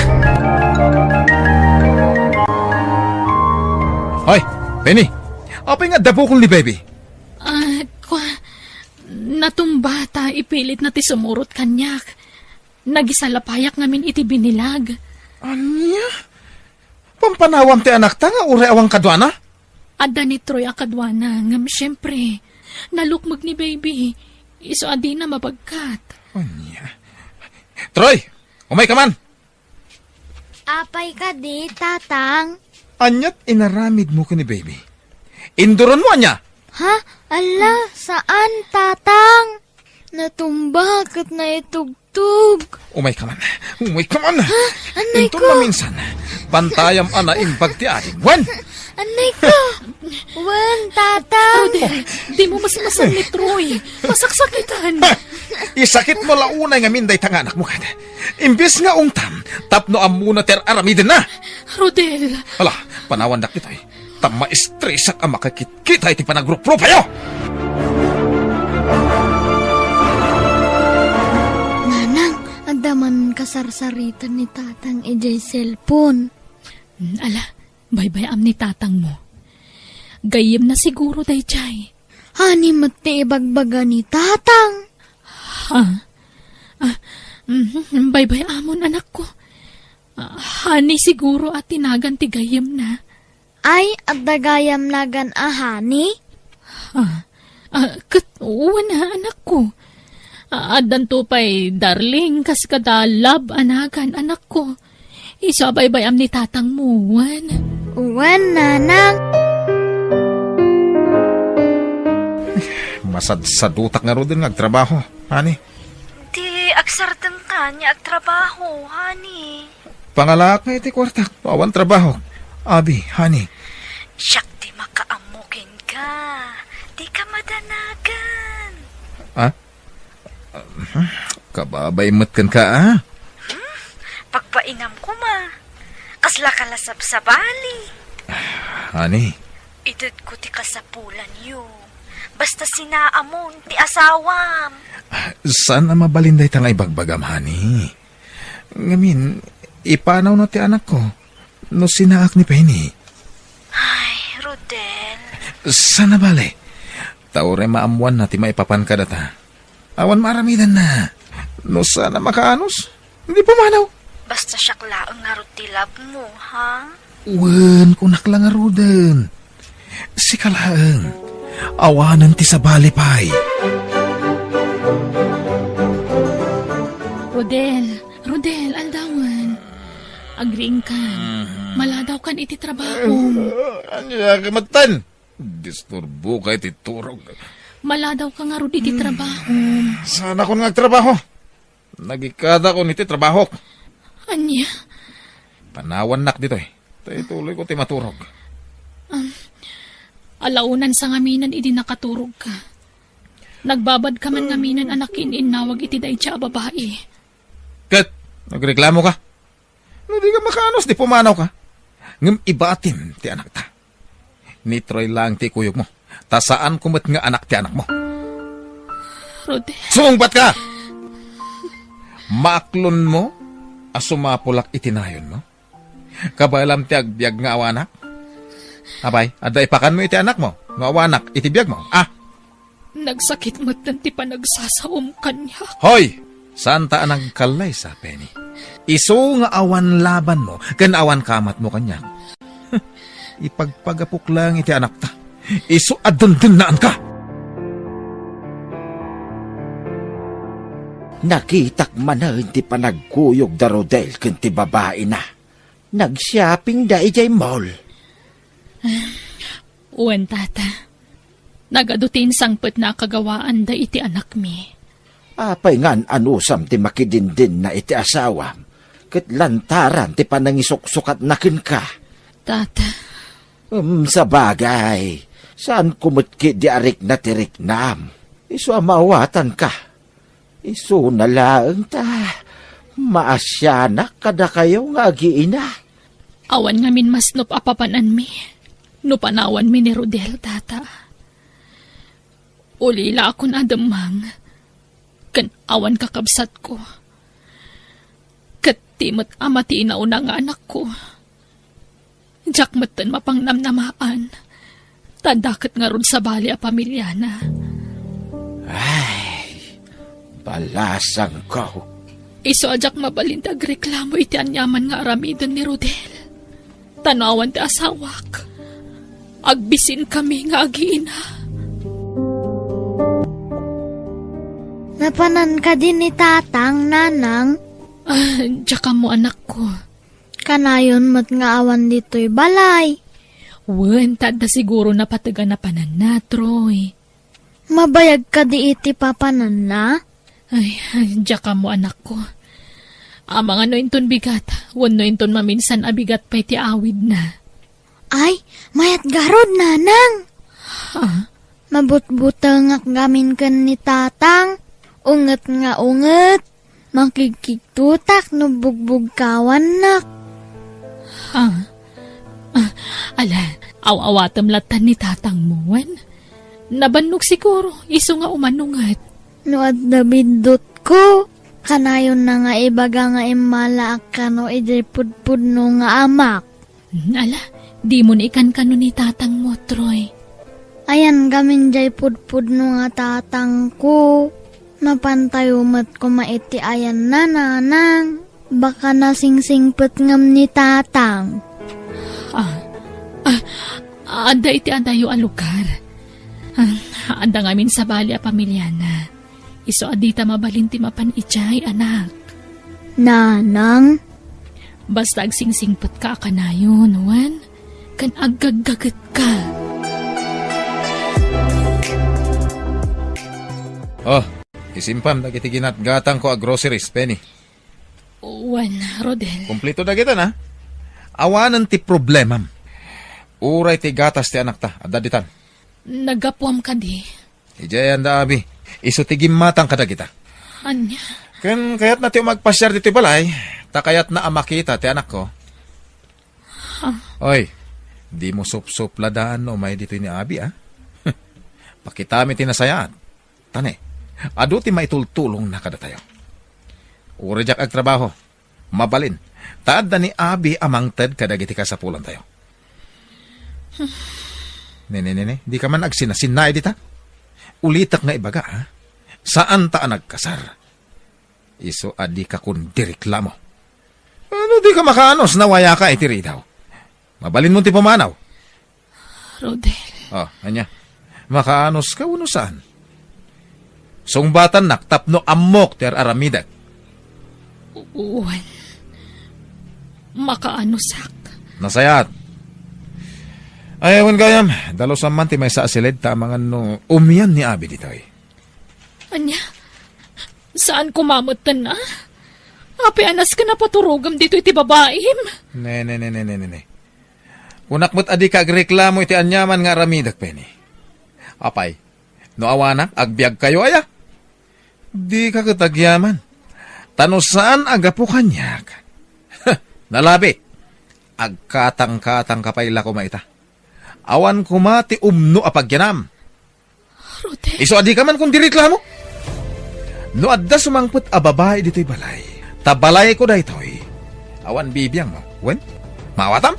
Hoy, Penny! Apay nga adda bukol ni Baby? Ah, kua, natumba ta ipilitna ti sumurot kaniak. Nagisalapayak ngamin iti binilag. Ania? Pampanawam ti anakta nga uray awan kaduana? Adda ni Troy a kaduana, ngem siempre, nalukmeg ni Baby. Isu a dina mabagkat. Ania? Troy, umayka man! Apay kadi, Tatang? Aniat inaramidmo ken ni Baby? Induronmo ania? Ha? Alla, saan, Tatang. Natumba ket naitug- Tug. Umayka man. Umayka man. Ha? Anay ko. Inton maminsan, bantayam a naimbag ti adim. Wen! Anay ko. Wen, Tatang. Rodel, dimo masmasan ni Troy. Masaksakitan. Ha! Isakitmo la unay ngamin dayta nga anakmo, kad. Imbes nga ungtam, tapno ammona ti ar-aramidenna. Rodel. Ala, panawandak ditoy. Ta maestresak a makakit- Kita iti panagruprupayo! Nanang, adda man kasarsaritan ni Tatang idiay cellphone. Mm, ala, baybay-am ni Tatangmo. Gayyemna siguro daydiay. Honey met ti ibagbaga ni Tatang. Ha? Ah, mhm, baybay-amon, anakko. Ah, honey siguro a ti nagan ti gayyemna. Ay, adda gayam nagan a honey? Ah, ah, ket wen, anakko. Ah, addanto pay darling kas kada love a nagan, anakko. Isu a baybay-am ni tatangmo, wen. Wen, nanang. Masadsadutak ngaruden nga agtrabaho, honey. Ti agsardengkan nga agtrabaho, honey. Pangalaak nga iti kuartak, no awan trabaho. Abi, honey. Siak ti makaammo kenka. Dika madanagan. Ah? Kababay met kenka, ah? Hmm? Pagbainam koma. Kasla ka la sabsabali. Honey. Itedko ti kasapulanyo. Basta sinaamon ti asawam. Saan a mabalin dayta nga ibagbagam, honey. Ngamin, ipanawna ti anakko no sinaak ni Penny. Ay, Rodel. Saan a bale? Ta uray maammoanna ti maipapan kadata. Awan maaramidanna. No saan a makaanus, di pumanaw. Basta siak laeng ngarud ti labmo, ha? Wen, kunak la ngaruden. Sika laeng. Awanen ti sabali pay. Rodel, Rodel, aldawen. Agriingkan. Mhm. Maladawkan iti trabahom. Ania ka metten? Disturboka iti turog. Maladawka ngarud iti trabahom. Saanakon nga agtrabaho? Nagikadakon iti trabahok. Ania? Panawannak ditoy. Ta ituloyko ti maturog. Um, alaunansa ngaminen idi nakaturogka. Nagbabadka man ngaminen a nakiin-innawag iti daydi a babai. Ket, nagreklamoka? No dika makaanus, di pumanawka. Ngem ibatim ti anakta. Ni Troy laeng ti ikuyogmo. Ta saanko met nga anak ti anakmo. Rodel. Sumungbatka! Maaklonmo a sumapulak iti nayonmo? Kabaelam ti agbiag nga awanak? Apay, adda ipakanmo iti anakmo no awanak iti biagmo? Ah! Nagsakit metten ti panagsasaom kaniak. Hoy! Saanta a nagkallaysa, Penny. Isu nga awan labanmo ken awan kamatmo kaniak. Ipagpagapok laeng iti anakta. Isu a dendennaanka. Nakitak manen ti panagkuyog da Rodel ken ti babaina. Nagsiapingda idiay mall. Wen, tata. Nagadu ti insangpetna a kagawaanda iti anakmi. Apay nga an-anusam ti makidindinna iti asawam, ket lantaran ti panangisuksukatna kenka? Tata. Em, sabagay, saanko met ketdi a rikna ti riknam. Isu a maawatanka. Isuna laeng ta maasianak kadakayo nga agiina. Awan ngamin masnop a papananmi no panawanmi ni Rodel, tata. Ulilaakon a demmang ken awan kakabsatko. Ket ti met a matinaw na nga anakko. Diak metten mapangnamnamaan, ta adda ket ngarud sabali a pamiliana. Ay, balasangko. Isu a diak mabalin ti agreklamo iti aniaman nga aramiden ni Rodel. Ta no awan ti asawak, agbisinkami nga agiina. Napanan kadi ni Tatang, Nanang? Ah, diak ammo, anakko. Kanayon met nga awan ditoy balay. Wen, ta adda siguro napategan a pananna, Troy. Mabayag kadi iti papananna? Ay, ay, diak ammo, anakko. Amangan no inton bigat, wenno inton maminsan a bigat pay ti awidna. Ay, mayat garud, Nanang. Ha? Mabutbutengak ngamin ken ni Tatang. Unget nga unget. Makigkigtotak no bugbugkawannak. Ha? Ah, ala, aw-awatem lattan ni tatangmo, wen? Nabannog siguro, isu nga umano ngarud. No adda biddutko, kanayonna nga ibaga nga immalaak kano idiay pudpudno nga amak. Hmm, ala, dimo ni ikankano ni tatangmo, Troy. Ayan gamin jay pudpudno nga tatangko. Mapantayo met koma iti ayanna, Nanang. Baka nasingsingpet ngem ni tatang. Ah, ah, adda iti adayo a lugar. Ah, adda ngamin sabali a pamiliana. Isu a dita mabalin ti mapan idiay, anak. Nanang? Basta agsingsingpetka a kanayon, wen? ken aggaggagetka. Oh, isimpam dagiti ginatgatangko a groceries, Penny. Wen, Rodel. Kumpleto dagita na. Awanen ti problemam. Uray ti gatas ti anakta, adda ditan. Naggapuam kadi. Idiay anda, abi. Isu ti gimmatang kadagita. Ania? Ken kayatna ti umagpasiar ditoy balay, ta kayatna a makita ti anakko. Ha? Oy, dimo supsupladan no umay ditoy ni abi, a? Pakitami ti nasayaat. Ta ne, adu ti maitultulongna kadatayo. Uray diak agtrabaho. Mabalin, ta adda ni abi a mangted kadagiti kasapulantayo. Ne, ne, ne, ne, dika man agsinasinnaay dita. Ulitek nga ibaga, a? Saanta a nagkasar. Isu a dika kundireklamo. Ano, dika makaanus no awayaka iti ridaw? Mabalinmo ti pumanaw. Rodel. Oh, ania? Makaanuska wenno saan? Sungbatannak tapno ammok ti ar-aramidek. Wen. Makaanusak. Nasayaat. Ay, wen gayam, dalusam man ti maysa a siled ta amangan no umian ni abi ditoy. Ania? Saan koma metten, a? Apay a nasken a paturogem ditoy ti babaim? Ne, ne, ne, ne, ne, ne, ne. Kunak met a dika agreklamo iti aniaman nga aramidek, Penny. Apay, no awanak, agbiagkayo aya? Dika ket agyaman. Ta no saan a gapu kaniak, nalabi, agkatangkatangka pay la koma ita. Awan koma ti umno a pagyanam. Rodel. Isu a dika man kundireklamo. No adda sumangpet a babai ditoy balay, ta balayko daytoy. Awan bibiangmo. Wen? Maawatam?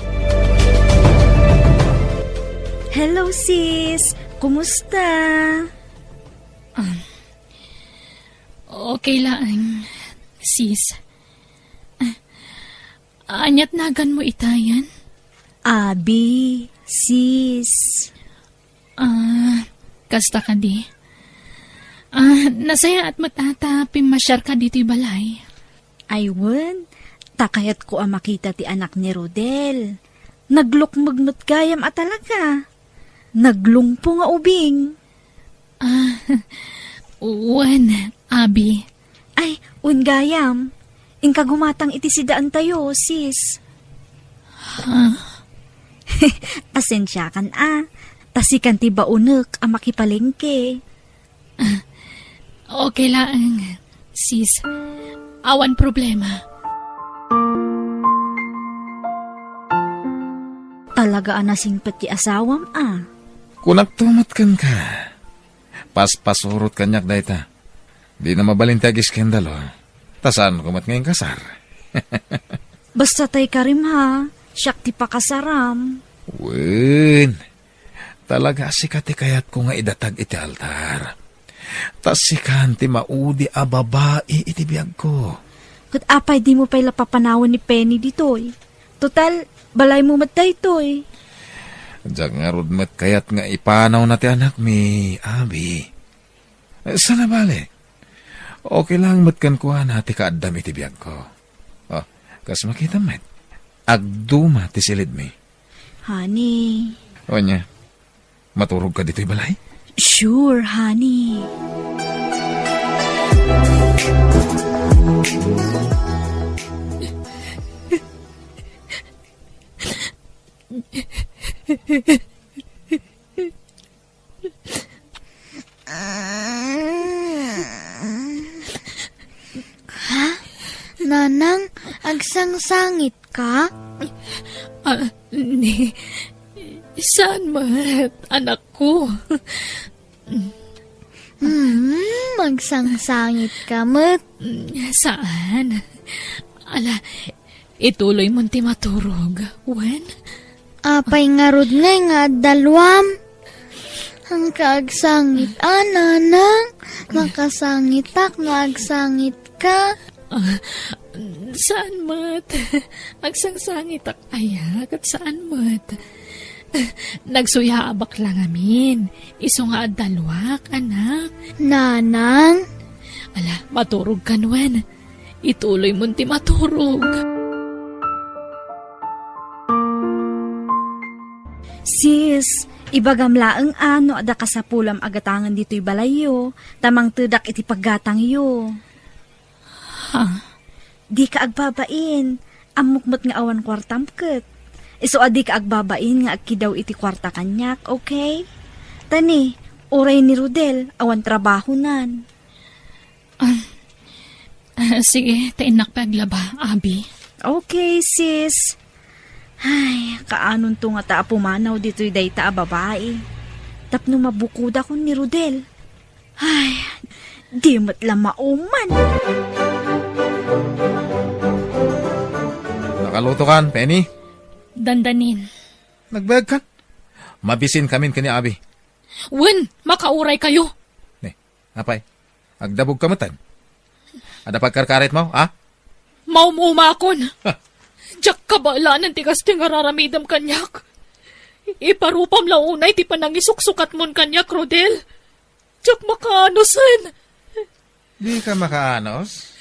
Hello, sis. Kumusta? Um, okay laeng, sis. Ah, ania't naganmo itayan? Abi, sis. Ah, kasta kadi. Ah, nasayaat met a ta pimmasiarka ditoy balay. Ay wen, ta kayatko a makita ti anak ni Rodel. Naglukmeg met gayam a talaga. Naglungpo nga ubing. Ah, wen, abi. Ay, wen gayam. Inka gumatang iti sidaantayo, sis. Ha? Pasensiakan a. Ta sikan ti baonek a makipalengke. Ah, okay laeng, sis. Awan problema. Talaga a nasingpet ti asawam a. Kunakto met kenka. Paspasurot kaniak dayta. Dina mabalin ti agiskandalo. Ta saanko met nga inkasar. Basta tay karim ha, siak ti pakasaram. Wen, talaga a sika ti kayatko nga idatag iti altar. Ta sikan ti maudi a babai iti biagko. Ket apay dimo pay la papanawen ni Penny ditoy? Total, balaymo met daytoy. Diak ngarud met kayat nga ipanawna ti anakmi, abi. Saan a bale. Okay lang met kenkuana ti kaaddam iti biagko. Oh, kas makitam met, agduma ti silidmi. Honey. Ania, maturogka ditoy balay? Sure, honey. Ha? Nanang, agsangsangitka? Ah, ni, saan met, anakko? Hmm, agsangsangitka met. Saan? Ala, ituloymon ti maturog, wen? Apay ngarud ngay nga adda luam? Ang kaagsangit, a, nanang. Makasangitak nga agsangitka. Ah, saan met? Agsangsangitak aya, ket saan met? Nagsuyaabak la ngamin. Isu nga adda luak, anak. Nanang? Ala, maturog kan wen. Ituloymon ti maturog. Sis, ibagam laeng a no adda kasapulam a gatangen ditoy balayyo, ta mangtedak iti paggatangyo. Ha? Dika agbabain. Ammok met nga awan kuartam ket. Isu a dika agbabain nga agkidaw iti kuarta kaniak, okay? Tani, uray ni Rodel, awan trabahonan. Ah, ah, sige, ta innak pay aglaba, Abi. Okay, sis. Ay, kaanonto ngata a pumanaw ditoy dayta a babai. Tapno mabukodakon ni Rodel. Ay, di met la mauman. Nakalutokan, Penny? Dandanin. Nagbayagkan? Mabisin kamin ken ni Abi. Wen, makauraykayo. Ne, apay? Agdabog ka metten? Adda pagkarkaritmo, ha? Maum-umakon. Ha. Diak kabaelan ti kastoy nga ar-aramidem kaniak. Iparupam la unay ti panangisuksukatmon kaniak, Rodel. Diak makaanusen. Dika makaanos?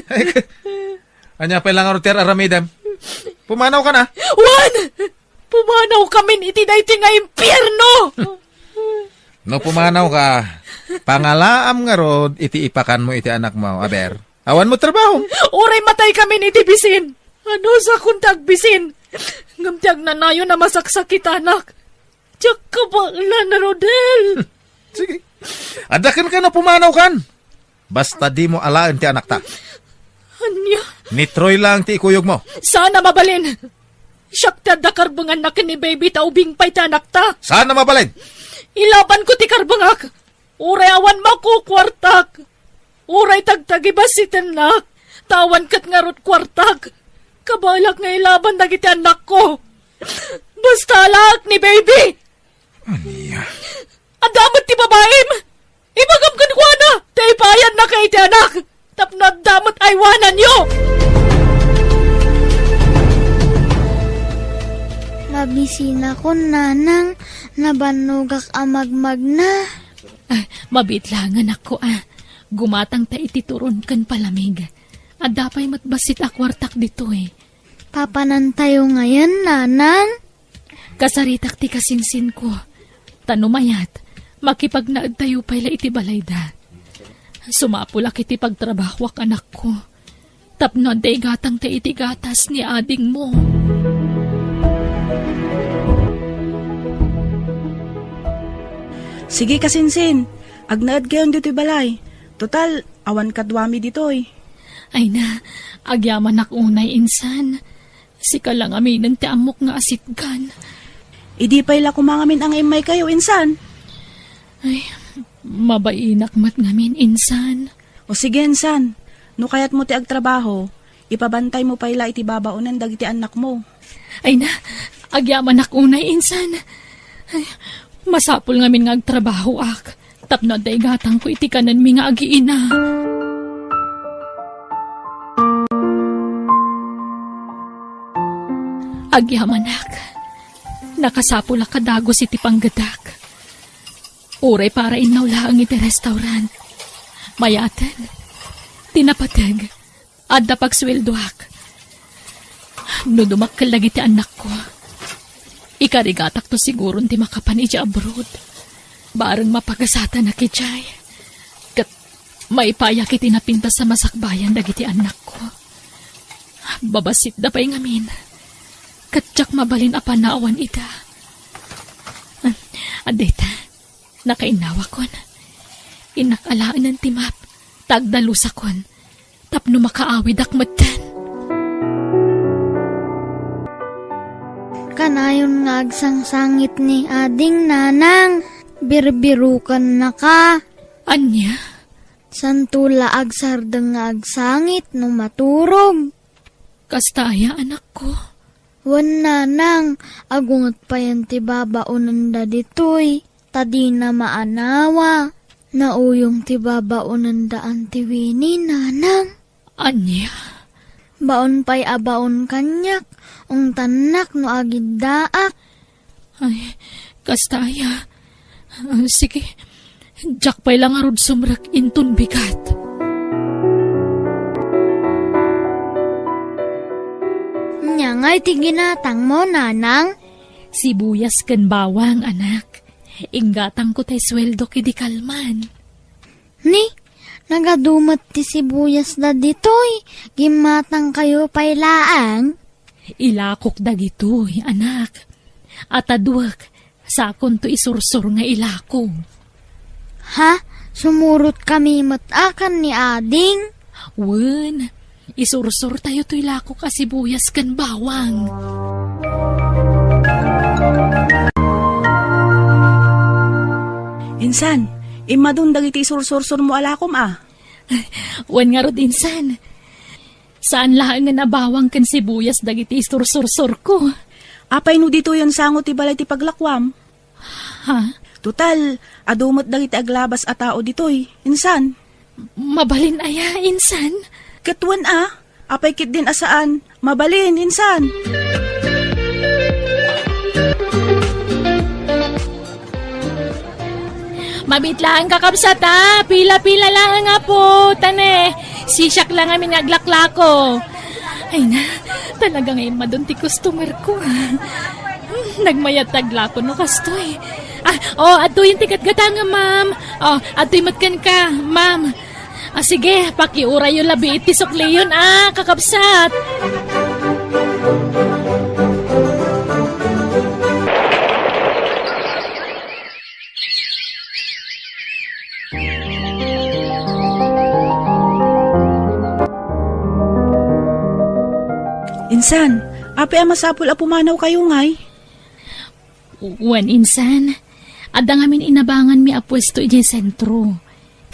Ay, ania pay la ngarud ti ar-aramidem? Pumanawkan a. Wen! Pumanawkamin iti daytoy nga impierno! No pumanawka, pangalaam ngarud iti ipakanmo iti anakmo, aber. Awan mo trabaho. Uray mataykamin iti bisin. Anusakon ti agbisin? Ngem ti agnanayon a masaksakitanak. Diak kabaelan, Rodel. Sige. Adda kenka no pumanawkan. Basta dimo alaen ti anakta. Ania? Ni Troy lang ti ikuyogmo. Saan a mabalin. Siak ti adda karbenganna ken ni baby ta ubing pay ti anakta. Saan a mabalin. Ilabanko ti karbengak. Uray awan makukuartak. Uray tagtagibasitennak. Ta awan ket ngarud kuartak. Kabaelak nga ilaban dagiti annakko. Basta alaek ni baby. Ania? Adda met ti babaim! Ibagam kenkuana ta ipaayannaka iti anak tapno adda met aywananyo! Mabisinakon, nanang, nabannogak a magmagna. Ah, mabiit laeng, anakko, a. Gumatangta iti turon ken palamig. Adda pay met bassit a kuartak ditoy. Papanantayo ngayen, nanang? Kasaritak ti kasinsinko. Ta no mayat, makipagnaedtayo pay la iti balayda. Sumapulak iti pagtrabahoak, anakko. Tapno adda igatangta iti gatas ni adingmo. Sige, kasinsin. Agnaedkayon ditoy balay. Total, awan kaduami ditoy. Ay na, agyamanak unay insan. Sika la ngaminen ti ammok nga asitgan. Idi pay la koma ngamin nga immaykayo, insan. Ay, mabainak met ngamin, insan. O sige, insan. No kayatmo ti agtrabaho, ipabantaymo pay la iti babaonen dagiti annakmo. Ay na, agyamanak unay, insan. Ay, masapul ngamin nga agtrabahoak. Tapno adda igatangko iti kanenmi nga agiina. Agyamanak, nakasapulak a dagus iti panggedak. Uray para innaw laeng iti restaurant. Mayaten, ti napateg, adda pagsueldoak. No dumakkel dagiti annakko, ikarigatakto siguron ti makapan idiay abroad. Bareng mapagasatanak idiay. Ket maipayak iti napintas a masakbayan dagiti annakko. Babasitda pay ngamin. Ket diak mabalin a panawan ida. Adda ita, nakainnawakon. Innak alaenen ti map, ta agdalusakon. Tapno makaawidak metten. Kanayon nga agsangsangit ni ading, nanang, birbirukennaka. Ania? Santo la agsardeng nga agsangit no maturog. Kasta aya, anakko? Wen, nanang, agunget payen ti babaonenda ditoy. Ta dina maanawa. Nauyong ti babaonendaan ti Winnie, nanang. Ania? Baon pay a baon kaniak, ungtannak no agiddaak. Ay, kasta aya. Ah, sige, diak pay la ngarud sumrek inton bigat. Ania ngay ti ginatangmo, nanang? Sibuyas ken bawang, anak. Inggatangko tay sueldok idi kalman. Ni, nagadu met ti sibuyas da ditoy, gimmatangkayo pay laeng? Ilakok dagitoy, anak. Ataduek, sakonto isursor nga ilako. Ha? Sumurotkami met a ken ni ading? Wen, isursortayo toy lakok a sibuyas ken bawang. Insan, immadun dagiti isursorsormo a lakom a. Wen ngarud, insan. Saan laengen a bawang ken sibuyas dagiti isursorsorko. Apay no ditoyen sango ti balay ti paglakuam? Ha? Total, adu met dagiti aglabas a tao ditoy. Insan? Mabalin aya, insan? Ket wen a, apay ketdin a saan? Mabalin, insan? Mabit laeng, kakabsat, a. Pila-pila laeng, apo. Tane, sisiak la ngamin nga aglaklako. Ay na, talaga nga immadun ti customer ko, a. Nagmayat ti aglako no kastoy. Ah, o, adtoyen ti gatgatangam, ma'am. O, adtoy met kenka, ma'am. Ah, sige, pakiurayo labi iti sukliyon, a, kakabsat. Insan, apay a masapul a pumanawkayo ngay? Wen, insan, adda ngamin inabanganmi a puesto idiay sentro.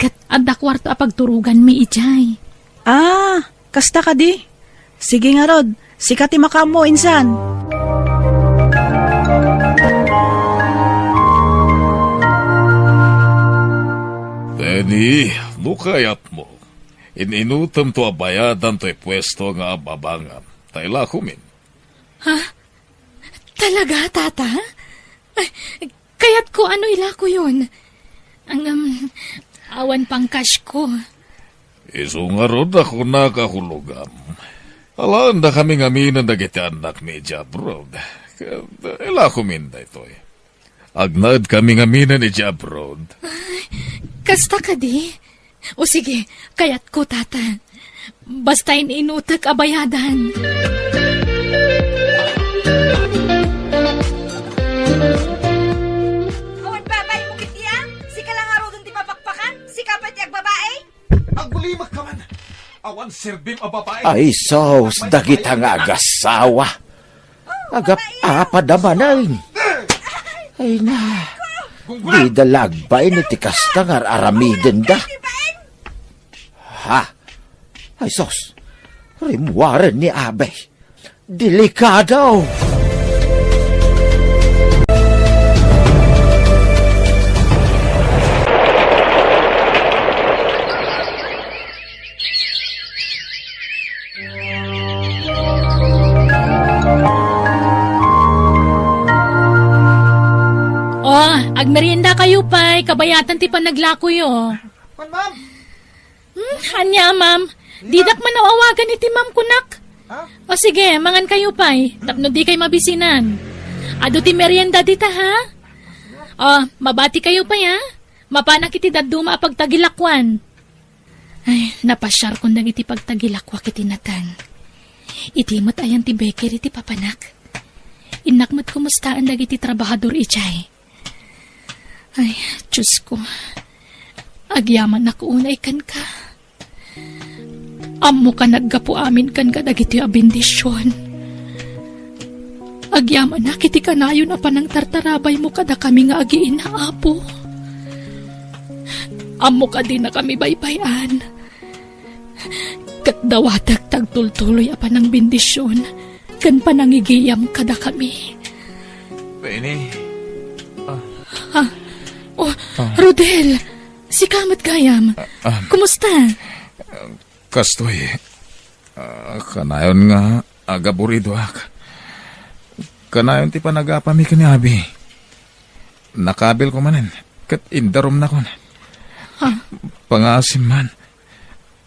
Ket adda kuarto a pagturoganmi idiay. Ah, kasta kadi? Sige ngarud, sika ti makaammo, insan. Benny, no kayatmo, in-inutemto a bayadan toy puesto nga ababangam, ta ilakomin. Ha? Talaga, Tata? Ay, kayatko a no ilakoyon. Ang, um, awan pang cash ko. Isu ngarud a kunak a hulogam. Alaendakami ngamin dagiti annakmi idiay abroad. Ket ilakomin daytoy. Agnaedkami ngamin idiay abroad. Ay, kasta kadi? O sige, kayatko, Tata. Basta in-inutek a bayadan. Awan babaymo ketdi a? Sika la ngaruden ti mapakpakan? Sika pay ti agbabai? Agbulimakka man. Awan serbim a babai. Ay, sus, dagita nga agasawa. Agap-apad a manen. Ay na, dida la agbain iti kasta nga ar-aramidenda. Ha? Ay sus, rimmuaren ni Abe. Delikado! O, agmerienda kayo pay, kabayatan ti panaglakoyo. Kuan, ma'am. Hmm, ania, ma'am? Didak man awagan iti ma'am kunak. Ha? O sige, mangan kayo pay, tapno di kay mabisinan. Adu ti merienda dita, ha? O, mabati kayo pay, ha? Mapanak iti dadduma a pagtagilakuan. Ay, napasiarkon dagiti pagtagilakuak iti nateng. Iti met ayan ti beker iti papanak. Innak met kumustaan dagiti trabahador idiay. Ay, Diosko, agyamanak unay kenka. Ammok a naggapu amin kenka dagitoy a bendision. Agyamanak iti kanayon a panangtartarabaymo kadakami nga agiina, Apo. Ammok a dinakami baybay-an. Ket dawatek ti agtultuloy a panangbendision ken panangigiyam kadakami. Benny. Ah. Ah. Oh, Ah. Rodel, sika met gayam. Ah, ah. Kumusta? Kastoy, ah, kanayon nga agaburidoak. Kanayon ti panagapami ken ni Abi. Nakabilko manen, ket indarumnakon. Ha? Pangaasim man,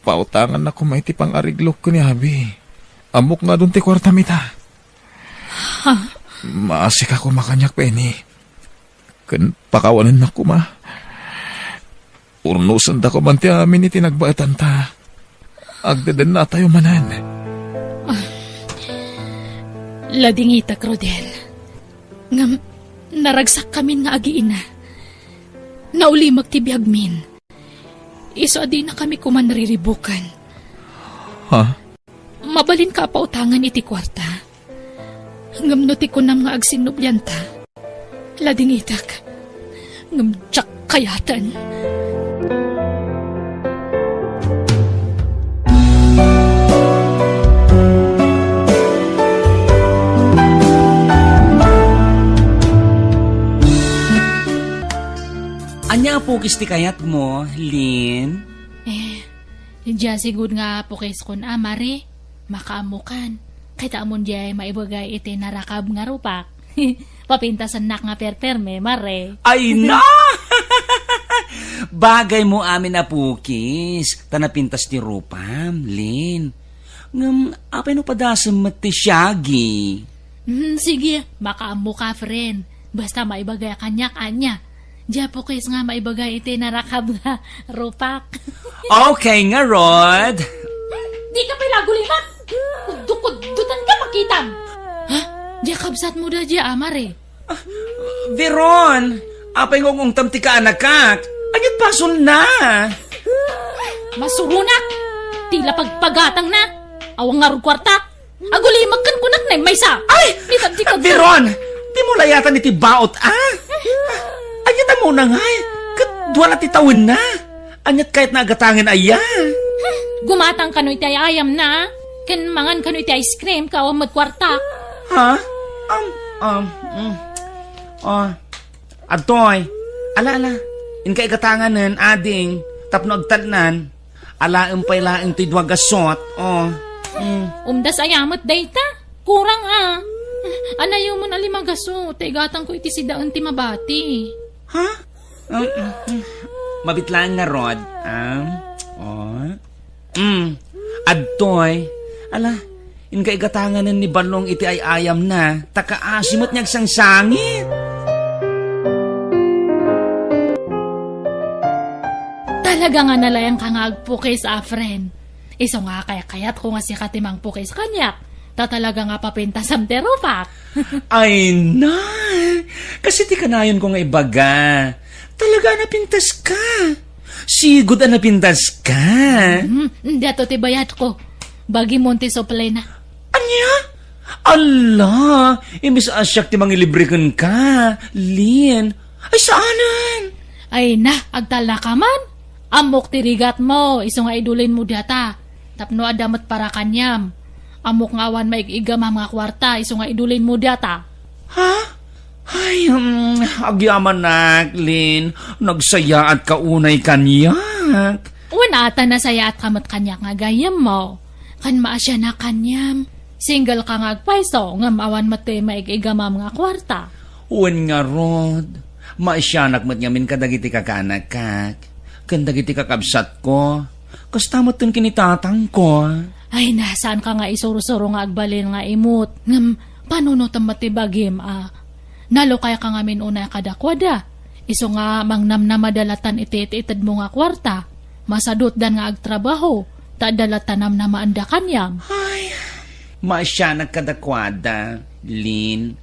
pautangannak koma iti pang-ariglok ken ni Abi. Ammok nga adun ti kuartam ita. Ha? Maasika koma kaniak, Penny. Ken pakawanennak koma. Urnosendako man ti amin iti nagbaetanta. Agdedennatayo manen. Ladingitak, Rodel. Ngem naragsak kamin nga agiina. Naulimek ti biagmin. Isu a dinakami koma nariribukan. Ha? Mabalinka a pautangan iti kuarta? Ngem no ti kunam nga agsinnublianta, ladingitak. Ngem diak kayaten. Ania a pukis ti kayatmo, Lin? Eh, Diay sigud nga pukiskon a, Mare, makaammokan. Ket ammon diay maibagay iti narakab nga rupak. Papintasennak nga perperme, Mare. Ay na! Bagaymo amin a pukis, ta napintas ti rupam, Lin. Ngem, apay no padasem met ti siagi? Hmm, sige, makaammoka, friend. Basta maibagay kaniak, ania. Diay pukis nga maibagay iti narakab nga rupak. Okay ngarud. Dika pay la agulimek. Kuddo-kuddotenka, makitam. Ha? Diay kabsatmo daydiay, Mare? Veron, apay nga ungongtam ti kaanakak? Ania't basolna? Masuronak! Ti la pagpagatangna. Awan ngarud kuarta. Agulimek ken kunak na maysa. Ay! Veron! Dimo layatan iti baot, a? Ania ta muna ngay? Ket dua la ti tawenna. Ania't kayatna a gatangen aya? Gumatang kano iti ay-ayamna, ken mangan kano iti ice cream, ket awan met kuarta. Ha? Um, um, mm. Ah, adtoy. Ala, ala. Inka igatanganen, ading, tapno agtalnan. Alaem pay laeng ti dua gasot. Oh. Mm. Umdas aya met dayta. Kurang a. Anayomon a lima gasot, ta igatangko iti sidaen ti mabati. Ha? Um, um, um. Mabit laeng ngarud, ah. Oh. Mm. Adtoy. Ala, inka igatanganen ni Balong iti ay-ayamna, ta kaasi met nga agsangsangit. Talaga nga nalayanka nga agpukis, a, friend. Isu nga kaykayatko nga sika ti mangpukis kaniak. Ta talaga nga papintasam ti rupak. Ay na! Kasi ti kanayonko nga ibaga, talaga a napintaska. Sigud a napintaska. Hmm, diato ti bayadko. Bagimon ti suplena. Ania? Ala, imbes a siak ti mangilibre kenka, Lin. Ay, saanen? Ay na, agtalnaka man. Ammok ti rigatmo, isu nga idulinmo diata. Tapno adda met para kaniam. Ammok nga awan maig-igamam nga kuarta, isu nga idulinmo diata. Ha? Ay, um, agyamanak, Lin. Nagsayaatka unay kaniak. Wen ata nasayaatka met kaniak nga gayyemmo. Kan maasianak kaniam. Single ka nga agpayso, ngem awan met ti maig-igamam nga kuarta. Wen ngarud, maasianak met ngamin kadagiti kakaanakak, ken dagiti kakabsatko, kasta met ken ni tatangko. Ay na, saanka nga isursuro nga agbalin nga imut, ngem panunotem met ti bagim a nalukayka ngamin unay kadakuada. Isu nga mangnamnamada latan iti it-itedmo nga kuarta. Masadutdan nga agtrabaho, ta adda latta namnamaanda kaniam. Ay, maasianak kadakuada, Lin.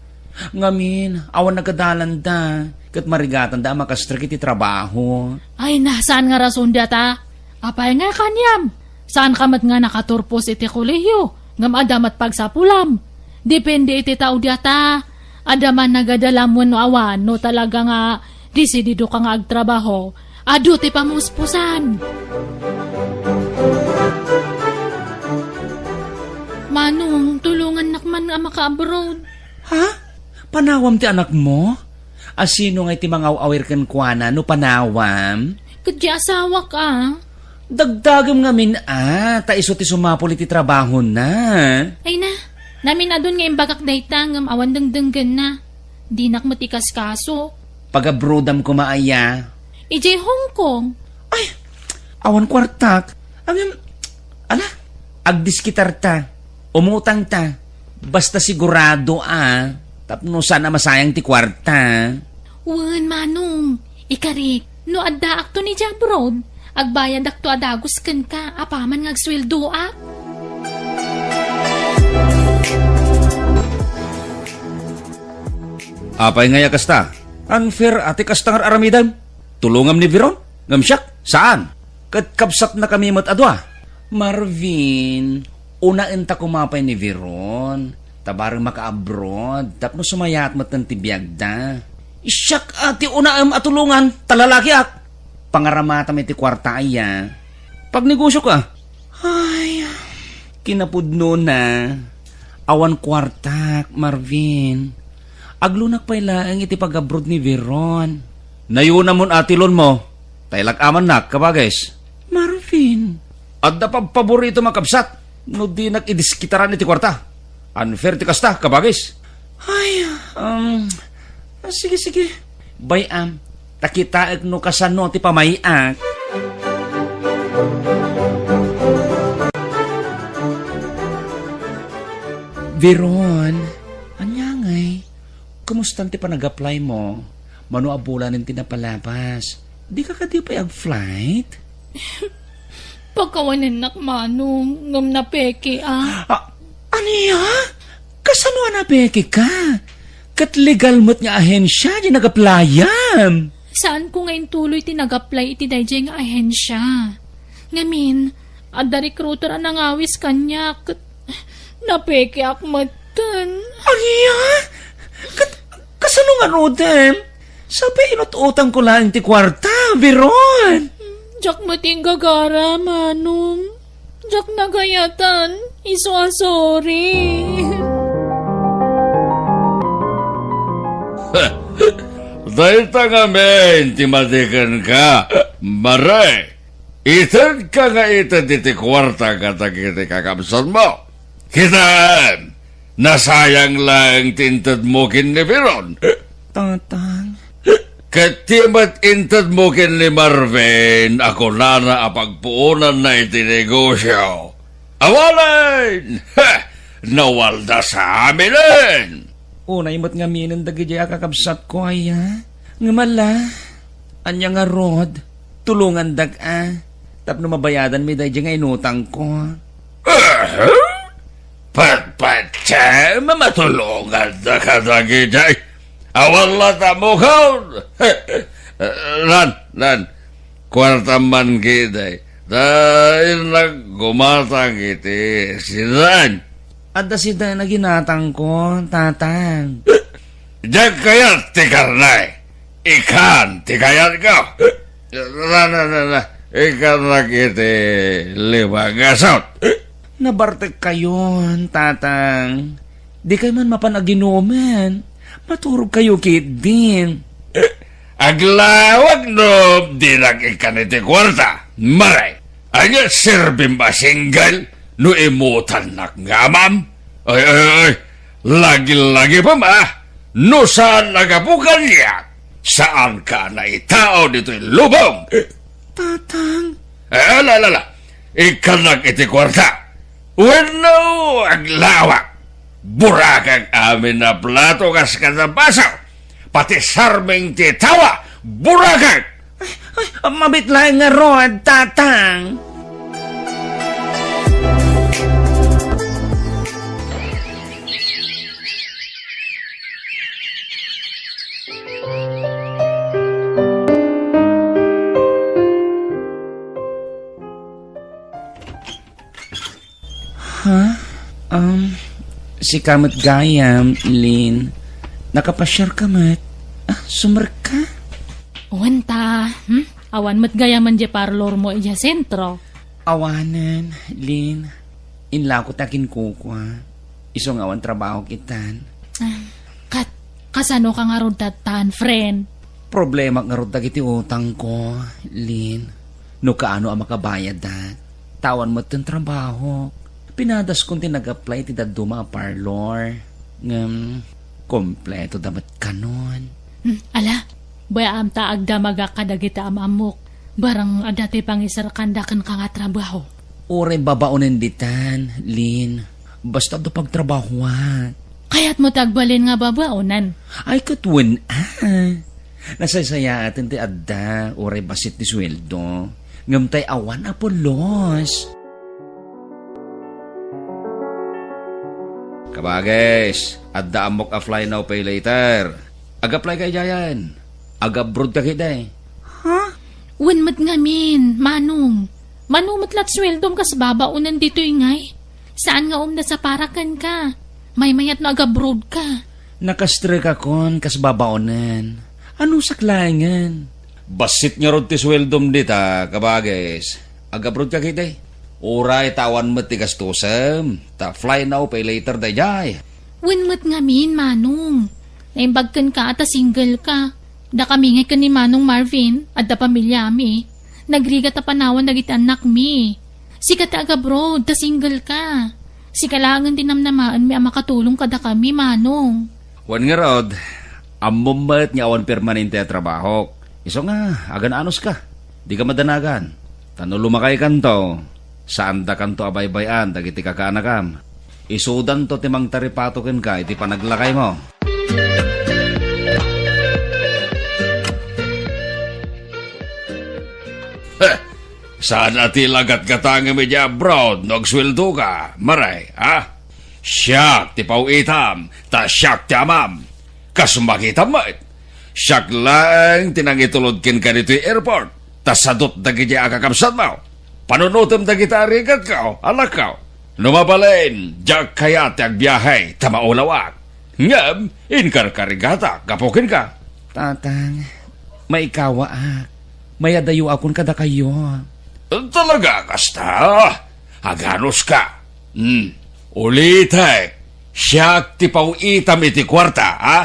Ngamin, awan nagadalanda, ket marigatanda a makastrek iti trabaho. Ay na, saan nga rason diata? Apay nga kaniam? Saanka met nga nakaturpos iti kolehiyo, ngem adda met pagsapulam. Depende iti tao diata. Adda man nagadalam wenno awan, no talaga nga desididoka nga agtrabaho, adu ti pamuspusan. Manong, tulongannak man nga maka-abroad. Ha? Panawam ti anakmo? A, sino ngay ti mangaw-awir kenkuana no panawam? Ket ti asawak a. Dagdagem ngamin a, ta isu ti sumapul iti trabahona. Ay na, naminadun nga imbagak dayta ngem awan dengdenggenna. Dinak met ikaskaso. Pagabrodam koma aya? Idiay Hong Kong. Ay, awan kuartak. Ngem, ala, agdiskitarta. Umutangta. Basta sigurado a. Tapno saan a masayang ti kuarta. Wen, Manong, ikarik, no addaakto idiay abroad, agbayadakto a dagus kenka apaman nga agsueldoak. Apay ngay a kasta? Unfair a ti kasta nga ar-aramidem. Tulongam ni Veron, ngem siak, saan? Ket kabsatnakami met a dua. Marvin, unaenta koma pay ni Veron, ta bareng maka-abroad, tapno sumayaat metten ti biagda. Siak a ti unaem a tulongan, ta lalakiak. Pangaramatam iti kuarta aya. Pagnegosio ka. Ay, kinapudnona. Awan kuartak, Marvin. Aglonak pay laeng iti pag-abroad ni Veron. Nayonamon a ti loan mo. Ta ilak-amannak, kabagis. Marvin. Adda pabpaboritom a kabsat no dinak idiskitaran iti kuarta. Unfair ti kasta, kabagis. Ay, um, ah, sige, sige. Bay-am, ta kitaek no kasano ti pamay-ak. Veron, ania ngay? Kumustan ti panag-apply mo? Mano a bulanen ti napalabas? Dika kadi pay ag-flight? Pakawanennak, Manong, ngem napeke, a. Ah, ania? Kasano a napeke ka? Ket legal met nga ahensya ti nag-apply-am. Saanko nga intuloy ti nag-apply iti daydiay nga ahensya. Ngamin, adda recruiter a nangawis kaniak, ket napekeak metten. Ania? Ket kasano ngaruden? Sapay inut-utangko laeng ti kuarta, Veron. Diak met inggagara, Manong. Diak nagayatan. Isu a sorry. Dayta ngamin ti madi kenka, Mare. Itedka nga ited iti kuarta kadagiti kakabsatmo. Kitaem, nasayang laeng ti intedmo ken ni Veron. Tatang. Ket ti met intedmo ken ni Marvin a kunana a pagpuonanna iti negosio. Awanen! Ha! Nawaldas aminen! Unay met ngaminen dagidiay a kakabsatko aya. Ngem ala, ania ngarud, tulongandak a, tapno mabayadanmi daydiay nga inutangko. Aha? Patpatiem a matulongandak a dagidiay. Awan latta mukon. Lan, lan. Kuartam man ketdi. Ta innak gumatang iti sidan. Adda sidan a ginatangko, Tatang. Diak kayat ti karne. Ikan ti kayatko. Na, na, na, na. Ikannak iti lima nga asut. Nabartekkayon, Tatang. Dikay man mapan aginuman. Maturogkayo ketdin. Aglawag no dinak ikkan iti kuarta, Mare. Ania serbim a single no imutannak nga amam? Ay, ay, ay, lagi-lagi pa ma, no saan a gapu kaniak, saanka a naitao ditoy lubong. Tatang. Eh, ala, ala, ala. Ikkannak iti kuarta. Wenno aglawak. Burakak amin a plato kas kada baso. Pati sarming ti tawa, burakak. Ay, ay, mabit laeng ngarud, Tatang. Ha? Um, sika met gayam, Lin. Nakapasiar ka met. Ah, sumrek ka? Wen ta, hmm? Awan met gayam diay parlor mo idiay sentro. Awanen, Lin. Inlako ta kinkukua. Isu nga awan trabaho itan. Ah, kat, kasano ka ngarud tattan, friend? Problema ngarud dagiti utangko, Lin. No kaano a makabayadak, ta awan metten trabahok. Pinadaskon ti nag-apply iti dadduma a parlor. Ngem, kompleto da met kanon. Hmm, ala, bay-am ta agdamagak kadagiti am-ammok. Barang adda ti pangisarkanda kenka nga trabaho. Uray babaonen ditan, Lin. Basta adda pagtrabahoak. Kayatmo ti agbalin nga babaonen? Ay, ket wen, a. Nasaysayaaten ti adda, uray bassit ti sueldo. Ngem tay awan a pulos. Kabagis, adda ammok a fly now, pay later. Ag-apply ka idiayen. Ag-abroad ka ketdi. Ha? Wen met ngamin, Manong. Mano met la ti sueldom kas babaonen ditoy ngay? Saan nga umda sa para kenka? Maymayat no ag-abroad ka. Nakastrekakon kas babaonen. Anusak laengen? Bassit ngarud ti sueldom dita, kabagis. Ag-abroad ka ketdi. Uray ta awan met ti gastosem. Ta fly now, pay later daydiay. Wen met ngamin, Manong. Naimbag kenka ta single ka. Dakami ngay ken ni Manong Marvin, adda pamiliami. Nagrigat a panawan dagiti annakmi. Sika ti ag-abroad, ta single ka. Sika laengen ti namnamaenmi a makatulong kadakami, Manong. Wen ngarud, ammom met nga awan permanente a trabahok. Isu nga, agan-anos ka. Dika madanagan. Ta no lumakaykanto, saandakanto a baybay-an dagiti kakaanakam. Isudanto ti mangtaripato kenka iti panaglakaymo. Heh! Saan a ti lagatgatangem idiay abroad no agsueldoka, Mare, ha? Siak ti paw-itam, ta siak ti amam. Kas makitam met, siak laeng ti nangitulod kenka ditoy airport, ta sadut dagiti a kakabsatmo. Panunotem dagiti a rigatko, anakko. No mabalin, diak kayat ti agbiahe, ta maulawak. Ngem inkarkarigatak gapu kenka. Tatang, maikawaak. Mayadayoakon kadakayo. Talaga kasta? Aganos ka? Hmm. Ulitek, siak ti paw-itam iti kuarta, a?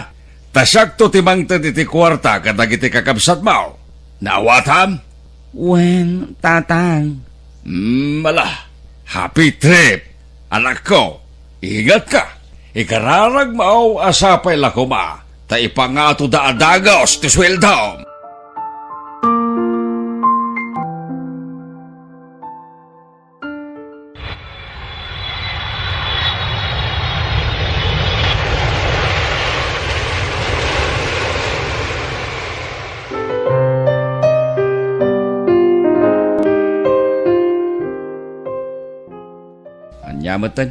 Ta siakto ti mangted iti kuarta kadagiti kakabsatmo. Naawatam? Wen, Tatang. Hmm, ala. Happy trip, anakko. Ingatka. Ikararagmo a sapay la koma ta ipangatoda a dagus ti sueldom. Ania metten?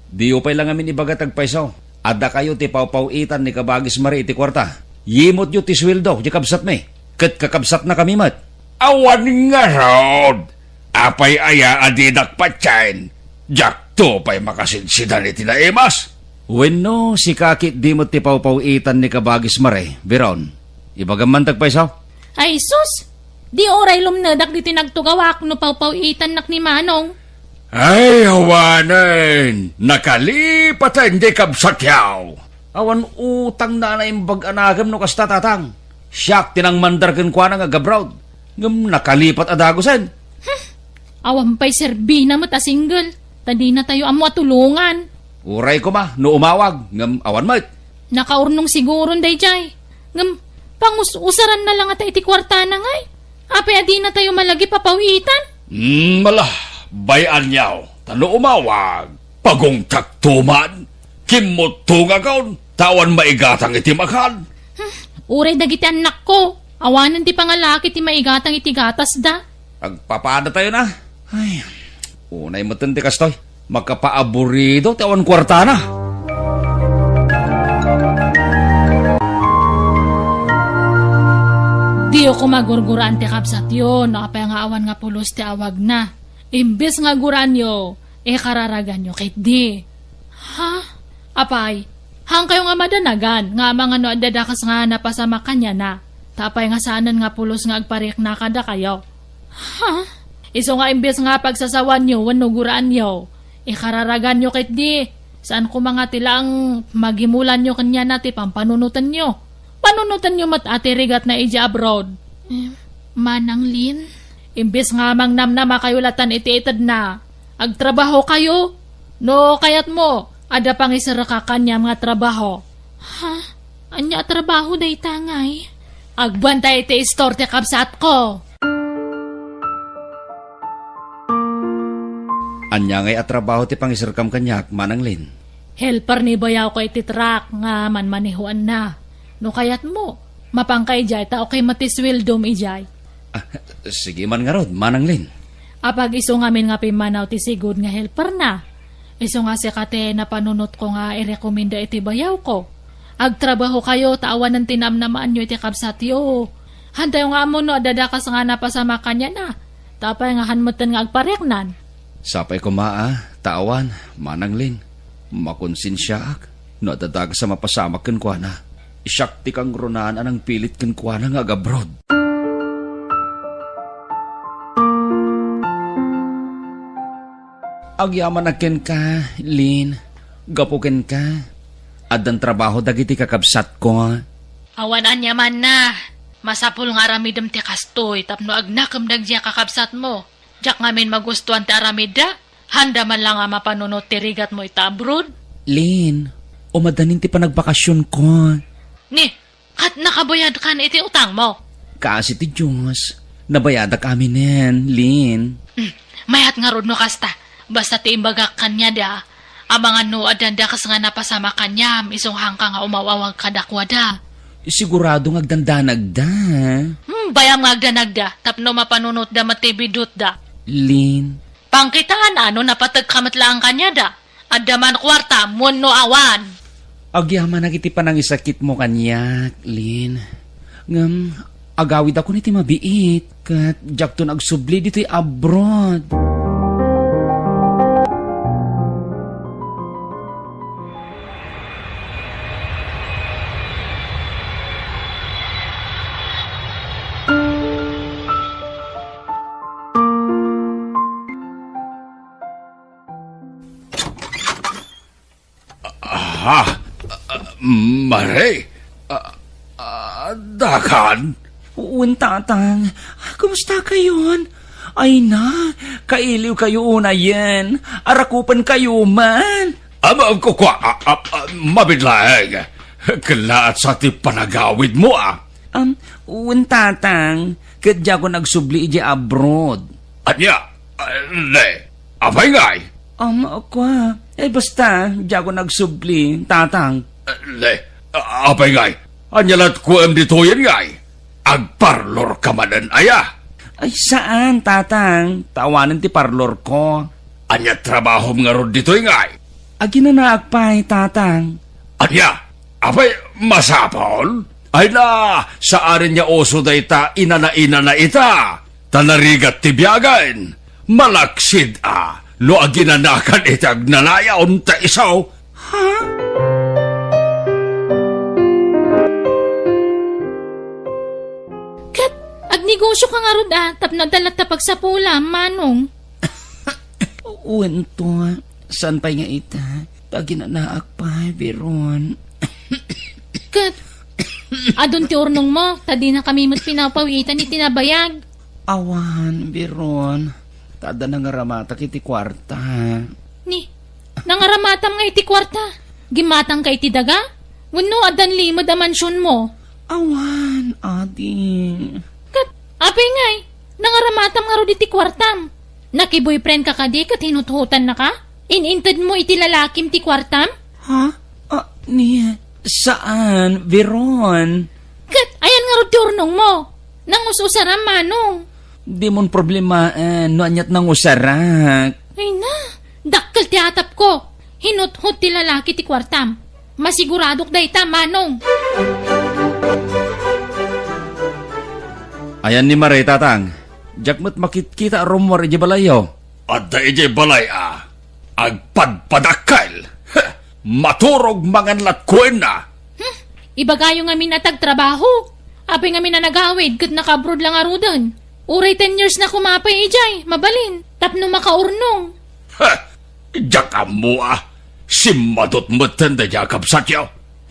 Diyo pay la ngamin ibaga ti agpayso. Adda kayo ti pawpaw-itan ni Kabagis Mare iti kuarta. Yimutyo ti sueldo, diay kabsatmi. Ket kakabsatnakami met. Awan ngarud! Apay aya a dinak patien? Diakto pay makasidsidan iti naimas? Wenno, sika ketdi met ti pawpaw-itan ni Kabagis Mare, Biron? Ibagam man ti agpayso? Ay sus! Di uray lumnedak ditoy nagtugawak no pawpaw-itannak ni Manong. Ay, awanen! Nakalipaten diay kabsatyo! Awan utangna a naimbag a nakem no kasta, Tatang. Siak ti nangmandar kenkuana nga ag-abroad. Ngem nakalipat a dagusen. Hmm. Awan pay serbina met a single, ta dinatayo ammo a tulongan. Uray koma no umawag, ngem awan met. Nakaurnong siguron daydiay. Ngem pangus-usaranna la ngata iti kuartana ngay. Apay a dinatayo malagip a paw-itan? Hmm, ala, bay-anyo, ta no umawag, pagungtakto man. Kimmutto nga agawon, ta awan maigatang iti makan. Hmm, uray dagiti annakko, awanen ti pangalaki ti maigatang iti gatasda. Agpapadatayon a. Ay, unay metten ti kastoy. Makapaaburido ti awan kuartana. Diyo koma gurguraan ti kabsatyo no apay nga awan nga pulos ti awagna. Imbes nga guraanyo, ikararaganyo ketdi. Ha? Apay, haankayo nga madanagan nga amangan no adda dakes nga napasamak kaniana, ta apay nga saanen nga pulos nga agparikna kadakayo? Ha? Isu nga imbes nga pagsasawanyo wenno guraanyo, ikararaganyo ketdi. Saan koma nga ti laeng magimulanyo kaniana ti pampanunotenyo. Panunotenyo met a ti rigatna idiay abroad. Em, Manang Lin? Imbes nga mangnamnamakayo latan iti itedna, agtrabahokayo. No kayatmo, adda pangiserrek kaniam nga trabaho. Ha? Ania a trabaho dayta ngay? Agbantay iti istor ti kabsatko. Ania ngay a trabaho ti pangiserkam kaniak, Manang Lin? Helper ni bayawko iti truck nga manmanehoanna. No kayatmo, mapanka idiay ta okay met ti sueldom idiay. Ah, sige man ngarud, Manang Lin. Apag isu ngamin nga pimmanaw ti sigud nga helperna. Isu nga sika ti napanunotko nga irekomenda iti bayawko. Agtrabahokayo ta awanen ti naamnamaanyo iti kabsatyo. Hantayo nga ammo no adda dakas nga napasamak kaniana. Ta apay nga han metten nga agpariknan? Sapay koma a, ta awan, Manang Lin. Makonsensiaak no adda dakas a mapasamak kenkuana. Siak ti kangrunaan a nangpilit kenkuana nga agabroad. Agyamanak kenka, Lin. Gapu kenka, addan trabaho dagiti kakabsatko. Awan aniamanna. Masapul nga aramidem ti kastoy tapno agnakem dagiti kakabsatmo. Diak ngamin magustuan ti aramidda. Handa man lang a mapanunot ti rigatmo ita abroad. Lin, umaddanin ti panagbakasionko. Ni, ket nakabayadkan iti utangmo? Kaasi ti Dios, nabayadak aminen, Lin. Hmm, mayat ngarud no kasta. Basta ti imbagak kaniada, amangan no addan dakas nga napasamak kaniam, isu nga hanka nga umaw-awag kadakuada. Sigurado nga agdandanagda. Hmm, bayam nga agdanagda, tapno mapanunotda met ti bidutda. Lin. Pangkitaan a no napategka met laeng kaniada. Adda man kuarta, wenno awan. Agyamanak iti panangisakitmo kaniak, Lin. Ngem, agawidakon iti mabiit, ket diakton agsubli ditoy abroad. Ah, ah, Mare? Ah, ah, dakan? Wen, Tatang. Kumusta kayon? Ay na, kailiw kayo unayen. Arakupan kayo man. Ama, kukua, ah, ah, ah, mabitlaeng. Kalaat sa ti panagawidmo, ah. Um, wen, Tatang. Ket diakon agsubli idiay abroad. Ania? Ah, ne, apay ngay? Um, kua, eh, basta, diakon agsubli, Tatang. Ah, ne, ah, apay ngay? Ania lat kuem ditoyen ngay? Agparlor ka manen aya? Ay, saan, Tatang. Ta awanen ti parlor ko. Ania trabahom ngarud ditoy ngay? Aginanaak pay, Tatang. Ania? Apay, masapol? Ay na, saanen nga uso dayta inana-inana ita. Ta narigat ti biagen. Malaksid a, no aginanakan iti agnanayon ta isu. Ha? Ket, agnegosio ka ngarud a, tapno adda latta pagsapulam, Manong. Wen to, saan pay nga ita? Aginanaak pay, Veron. Ket, adun ti urnongmo, ta dinakami met pinapawitan iti nabayag. Awan, Veron. Ta adda nangaramatak iti kuarta. Ni, nangaramatam nga iti kuarta? Gimmatangka iti daga? Wenno addan limed a mansionmo? Awan, adi. Ket, apay ngay, nangaramatam ngarud iti kuartam? Nakiboyfriendka kadi ket hinuthotannaka? In-intedmo iti lalakim ti kuartam? Ha? Ah, ni, saan, Veron? Ket ayan ngarud ti urnongmo? Nangus-usaram, Manong. Dimon problemaen no aniat nangusarak. Ay na, dakkel ti atapko. Hinuthot ti lalaki ti kuartam. Masiguradok dayta, Manong. Ayan ni Mare, Tatang. Diak met makitkita a rummuar idiay balayyo. Adda idiay balay a agpadpadakkel. Heh, maturog mangan latkuenna. Hmm, ibagayo ngamin a tagtrabaho. Apay ngamin a nagawid ket nakaabroad la ngaruden. Uray ten years na koma pay idiay, mabalin, tapno makaurnong. Heh, diak ammo a simmadot metten daydiay a kabsatyo.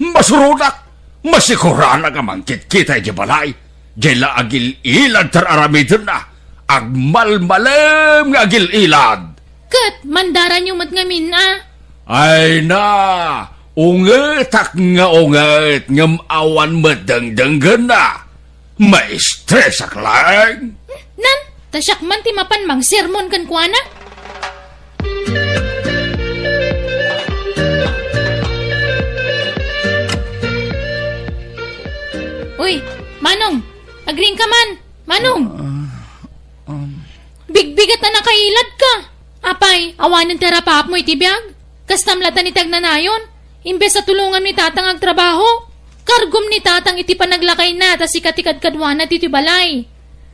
Masuronak, masikuranak a mangkitkita idiay balay. Diay la agil-ilad ti ar-aramidenna. Agmalmalem nga agil-ilad. Ket mandaranyo met ngamin a. Ay na, ungetak nga unget ngem awan met dengdenggenna. Maistresak laeng. Nan, ta siak man ti mapan mangsermon kenkuana. Anong? Ah, um, Bigbigat a nakailad ka. Apay, awanen ti arapaapmo iti biag? Kastam latta iti agnanayon? Imbes a tulongam ni tatang agtrabaho, kargom ni tatang iti panaglakayna ta sika ti kadkaduana ditoy balay.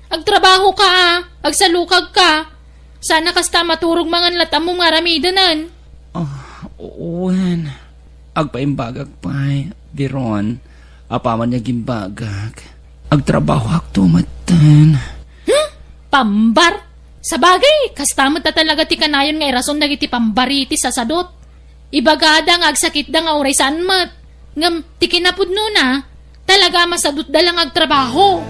Agtrabaho ka a, agsalukag ka. Sana kasta a maturog mangan latta ammom nga aramidenen. Ah, wen, agpaimbagak pay, Biron, apaman nga agimbagak. Agtrabahoakto metten. Hmm? Pambar? Sabagay, kasta met a talaga ti kanayon nga irason dagiti pambar iti sasadot. Ibagada nga agsakitda nga uray saan met. Ngem ti kinapudnona, talaga a masadutda la nga agtrabaho.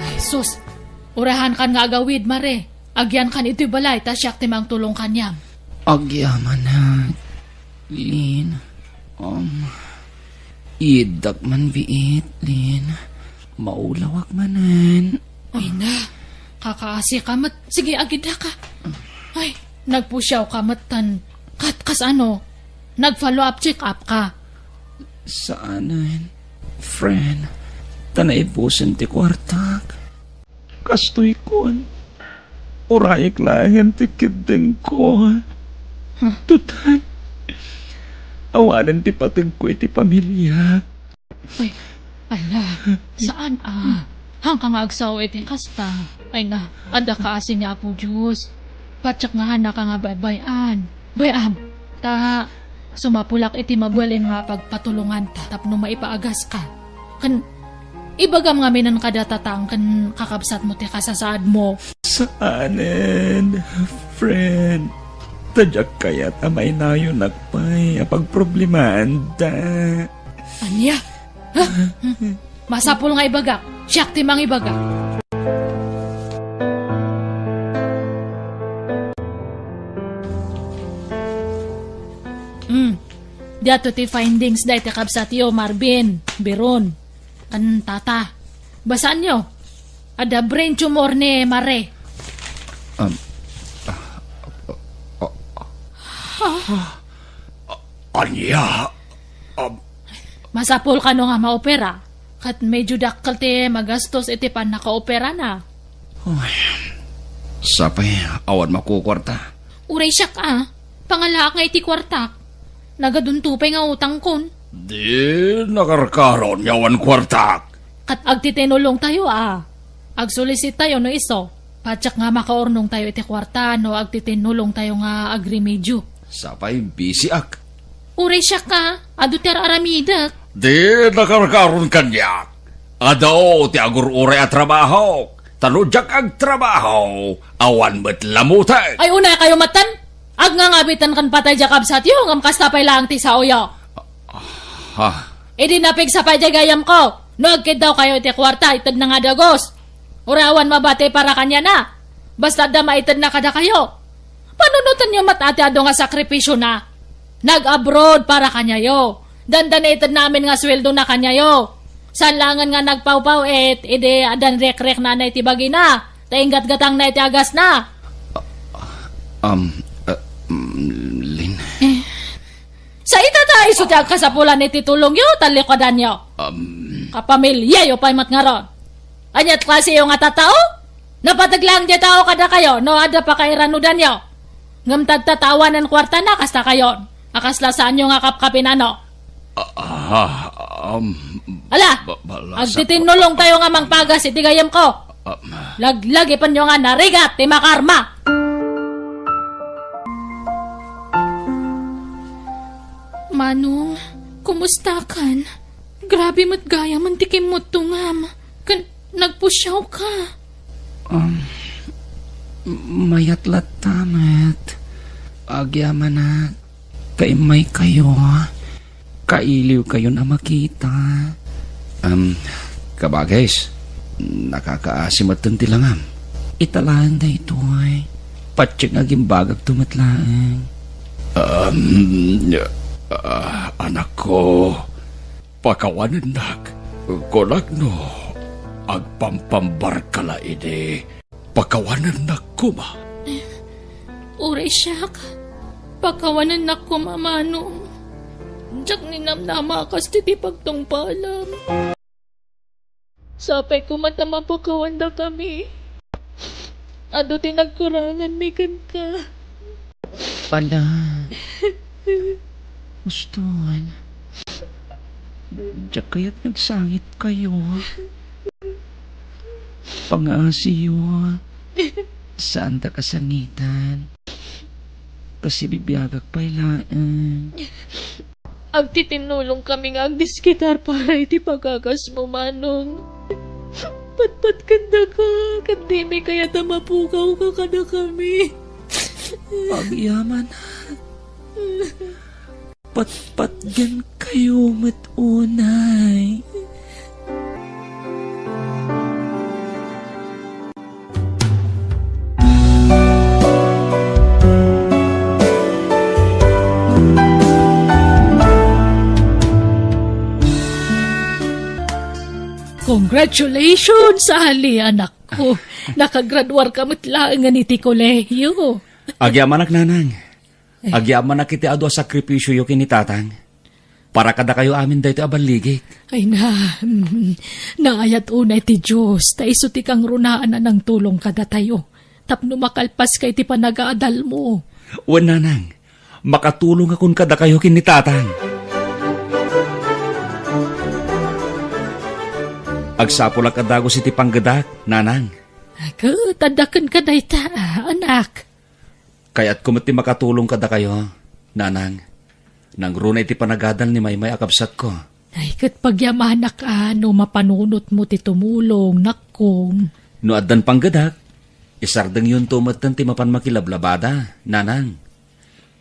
Ay, sus! Urahankan nga agawid, Mare. Agyankan itoy balay, ta siak ti mangtulong kaniam. Agyamanak, Lin. Um, iddak man biit, Lin. Maulawak manen. Ay na, kakaasi ka met. Sige, agidda ka. Ay, nagpusiaw ka met tan. Kat, kas ano? Nag-follow up check up ka? Saanen, friend. Ta naibusen ti kuartak. Kastoy kon, urayek laeng ti kiddengko. Huh? Total, awanen ti pategko iti pamiliak. Ay, ala, saan a? Haanka nga agsao iti kasta. Ay na, adda kaasi ni Apo Dios. Patiek nga haanka nga baybay-an. Bay-am, ta sumapulak iti mabalin nga pagpatulonganta tapno maipaagaska. Ken ibagam ngamin kada tatang ken kakabsatmo ti kasasaadmo. Saanen, friend. Ta diak kayat a mainayonak pay a pagproblemaanda. Ania? Ha? Masapul nga ibagak. Siak ti mangibaga. Hmm. Diato ti findings dayta kabsatyo, Marvin, Biron, ken Tata. Basaanyo. Adda brain tumor ni Mare. Um, ah, ah, ah, ah. Ania? Um, Masapul kano nga maopera, ket medyo dakkel ti magastos iti pannakaoperana. Uy, sapay, awan makukuarta. Uray siak a, pangalaak nga iti kuartak. Nagadunto pay nga utangkon. Di nakarkaron nga awan kuartak. Ket agtitinulongtayo a. Agsulisitayo no isu. Patiek nga makaurnongtayo iti kuarta no agtitinulongtayo nga agrimedyo. Sapay, bisiak. Uray siak a, adu ti ar-aramidek. Di nakarkaron kaniak. Adu ti agur-uray a trabahok. Ta no diak agtrabaho, awan met lamutek. Ay, unay kayo matan? Agngangabitan ken patay diak kabsatyo, ngem kasta pay laeng ti saoyo. Ha? Idi napigsa pay diay gayamko, no agkiddaw kayo iti kuarta, itedna nga dagus. Uray awan mabati para kaniana. Basta adda maitedna kadakayo. Panunotenyo met ti adu nga sakripisiona. Nag-abroad para kaniayo. Dandani itedna amin nga sueldona kaniayo. Saan laengen nga nagpawpaw-it, idi addan rekreknana iti bagina. Ta inggatgatangna iti agasna. Um, uh, mm, Lin. Eh, Sa ita ta isu ti agkasapulan iti tulongyo, talikuadanyo. Um, Kapamilyayo pay met ngarud. Ania ti klaseyo nga tattao? Napateg laeng diay tao kadakayo no adda pakairanudanyo. Ngem tadta ta awanen kuartana kasta kayon. A kasla saanyo nga kapkapinano. Ah, um, Ala, ba-, bala sa- agtitinnulongtayo nga mangpagas iti gayamko. Ah, Laglagipenyo nga narigat ti makarma. Manong, kumustakan? Grabe met gayamen ti kimmuttongam. Ken nagpusiawka. Um, mayat latta met. Agyamanak, ta immaykayo. Kailiwkayon a makita. Um, kabagis, nakakaasi metten ti langam. Ita laeng daytoy. Patiek nga agimbagakto met laeng. Um, ah, anakko, pakawanennak, kunak no agpampambarka la idi. Pakawanennak koma. Uray siak, pakawanennak koma, Manong. Diak ninamnama a kas ti pagtungpalam. Sapay koma ta mapakawan dakami. Adu ti nagkuranganmi kenka. Pala. Uston. Diak kayat nagsangit kayo. Pangaasiyo. Saandak a sangitan. Kasi bibiagak pay laeng. Agtitinnulongkami nga agdiskitar para iti pagagasmo, Manong. Patpatkandaka, ket dimi kayat a mapukawka kadakami. Agyamanak. Patpatgenkayo met unay. Congratulations, Ali, anakko. Nakagraduarka met laengen iti kolehiyo. Agyamanak, Nanang. Agyamanak iti adu a sakripisioyo ken ni Tatang. Para kadakayo amin daytoy a balligik. Ay na, mm, naayat unay ti Dios, ta isu ti kangrunaan a nangtulong kadatayo, tapno makalpaska iti panagadalmo. Wen, Nanang, makatulongakon kadakayo ken ni Tatang. Agsapulak a dagus iti panggedak, Nanang. Ket adda kenka dayta, anak. Kayatko met ti makatulong kadakayo, Nanang. Nangruna iti panagadal ni Maymay a kabsatko. Ay, ket pagyamanak a no mapanunotmo ti tumulong, nakkom. No addan panggedak, isardengyonto metten ti mapan makilablabada, Nanang.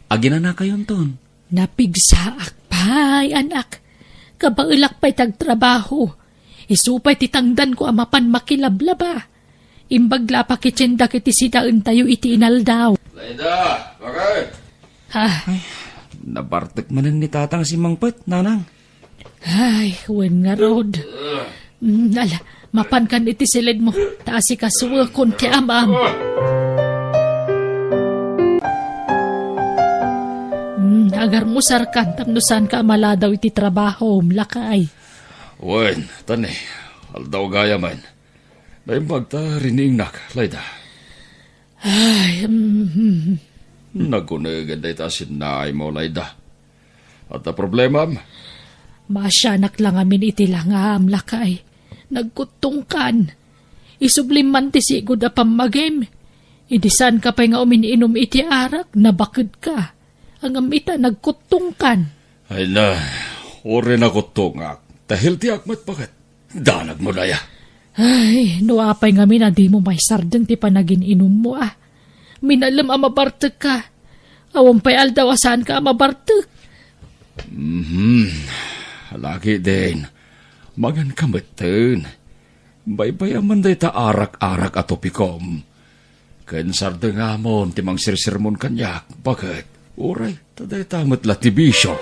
Aginanakayonton. Napigsaak pay, anak. Kabaelak pay ti agtrabaho. Isu pay ti tangdanko a mapan makilablaba. Imbag la a pakitiendak iti sidaentayo iti inaldaw. Laida, bakit? Ha? Ay, nabartek manen ni Tatang a simmangpet, Nanang. Ay, wen ngarud. Mm, ala, mapankan iti siledmo, ta asikasuekon ti amam. Mm, agarmusarkan tapno saanka a maladaw iti trabahom, lakay. Wen, tani, aldaw gayamen. Naimbag ta riniingnak, Laida. Ay, mm, mm. Nagunegen dayta a sinnaaymo, Laida. Adda problemam? Maasianak la ngamin iti langam, lakay. Nagkuttongkan. Isublim man ti sigud a pammagim. Idi saanka pay nga umin-inum iti arak, nabakedka. Ngem ita, nagkuttongkan. Ay na, uray nakuttongak. Ta healthy-ak met, baket. Danagmo daya. Ay, no apay ngamin a dimo maisardeng ti panagin-inummo, a. Minalem a mabartekka. Awan pay aldaw a saanka a mabartek. Mhm. Laki din. Manganka metten. Baybay-am man dayta arak-arak a topikom. Ken sardengamon ti mangsersermon kaniak, baket. Uray, ta dayta met la ti bisio.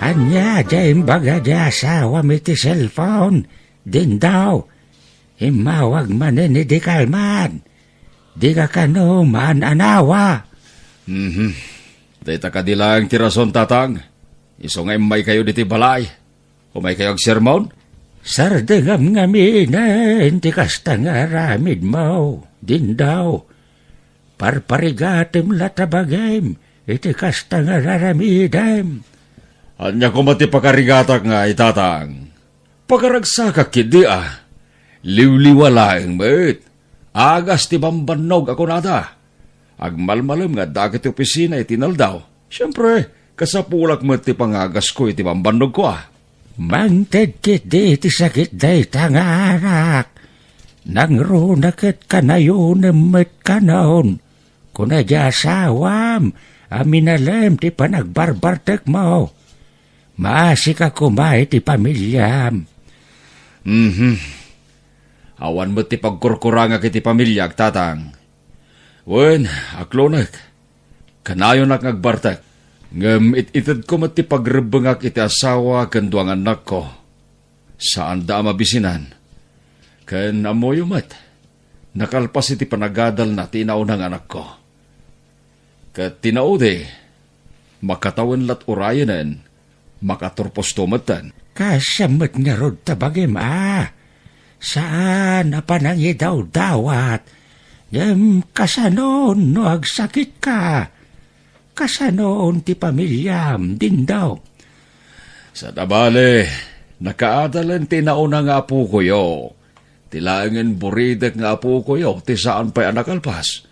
Ania diay imbaga ti asawam iti cellphone? Dindaw, immawag manen idi kalman. Dika kano maan-anawa. Mhm. Dayta kadi laeng ti rason, Tatang. Isu nga immaykayo ditoy balay. Umaykayo agsermon? Sardengam ngamin ti kasta nga aramidmo, Dindaw. Parparigatem la ta bagim iti kasta nga aramidem. Ania koma ti pakarigatak ngay, Tatang? Pakaragsakak ketdi a. Liwliwa laeng met. Agas ti bambannog a kunada. Agmalmalem nga addaak iti opisina iti inaldaw. Siempre, kasapulak met ti pangagasko iti bambannogko a. Mangted ketdi iti sakit dayta nga anak. Nangruna ket kanayonem met kanon. Kuna di asawam a minalem ti panagbarbartekmo. Maasika koma iti pamiliam. Mhm. Awan met ti pagkurkurangak iti pamiliak, Tatang. Wen, aklonek. Kanayonak nga agbartek. Ngem it-itedko met ti pagrebbengak iti asawa ken dua nga annakko. Saanda a mabisinan. Ken ammoyo met, nakalpas iti panagadalna ti inauna nga anakko. Ket ti naudi, makatawen lat urayenen, makaturposto metten. Kasano met ngarud ta bagim a? Saan a panangidawdawat. Ngem kasano no agsakitka? Kasano ti pamiliam, Dindo? Saan a bale, nakaadalen ti nauna nga apokoyo. Ti laengen buridek nga apokoyo ti saan pay a nakalpas.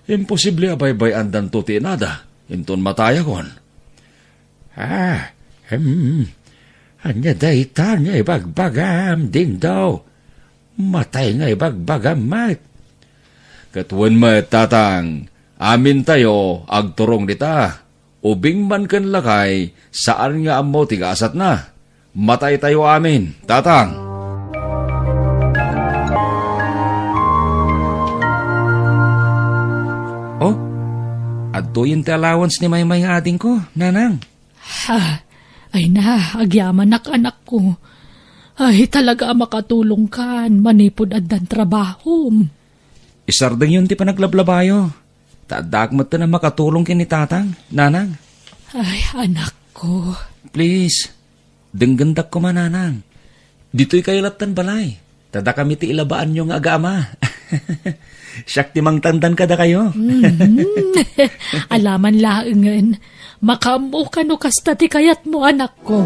Imposible a baybay-andanto ti inada, inton matayakon. Ah, hmm. Ania dayta nga ibagbagam, Dindo? Matay nga ibagbagam met. Ket wen met, Tatang, amintayo agturong dita. Ubing man ken lakay, saan nga ammo ti gasatna. Mataytayo amin, Tatang. Oh, adtoyen ti allowance ni Maymay nga adingko, Nanang. Ha, ay na, agyamanak, anakko. Ay, talaga a makatulongkan manipud addan trabahom. Isardengyon ti panaglablabayo. Ta addaak metten a makatulong ken ni Tatang, Nanang. Ay, anakko. Please, denggendak koma, Nanang. Ditoy kayo lattan balay. Ta dakami ti ilabaanyo nga agaama. Siak ti mangtangdan kadakayo. Mhm. Alaman laengen. Makaammoka no kasta ti kayatmo, anakko.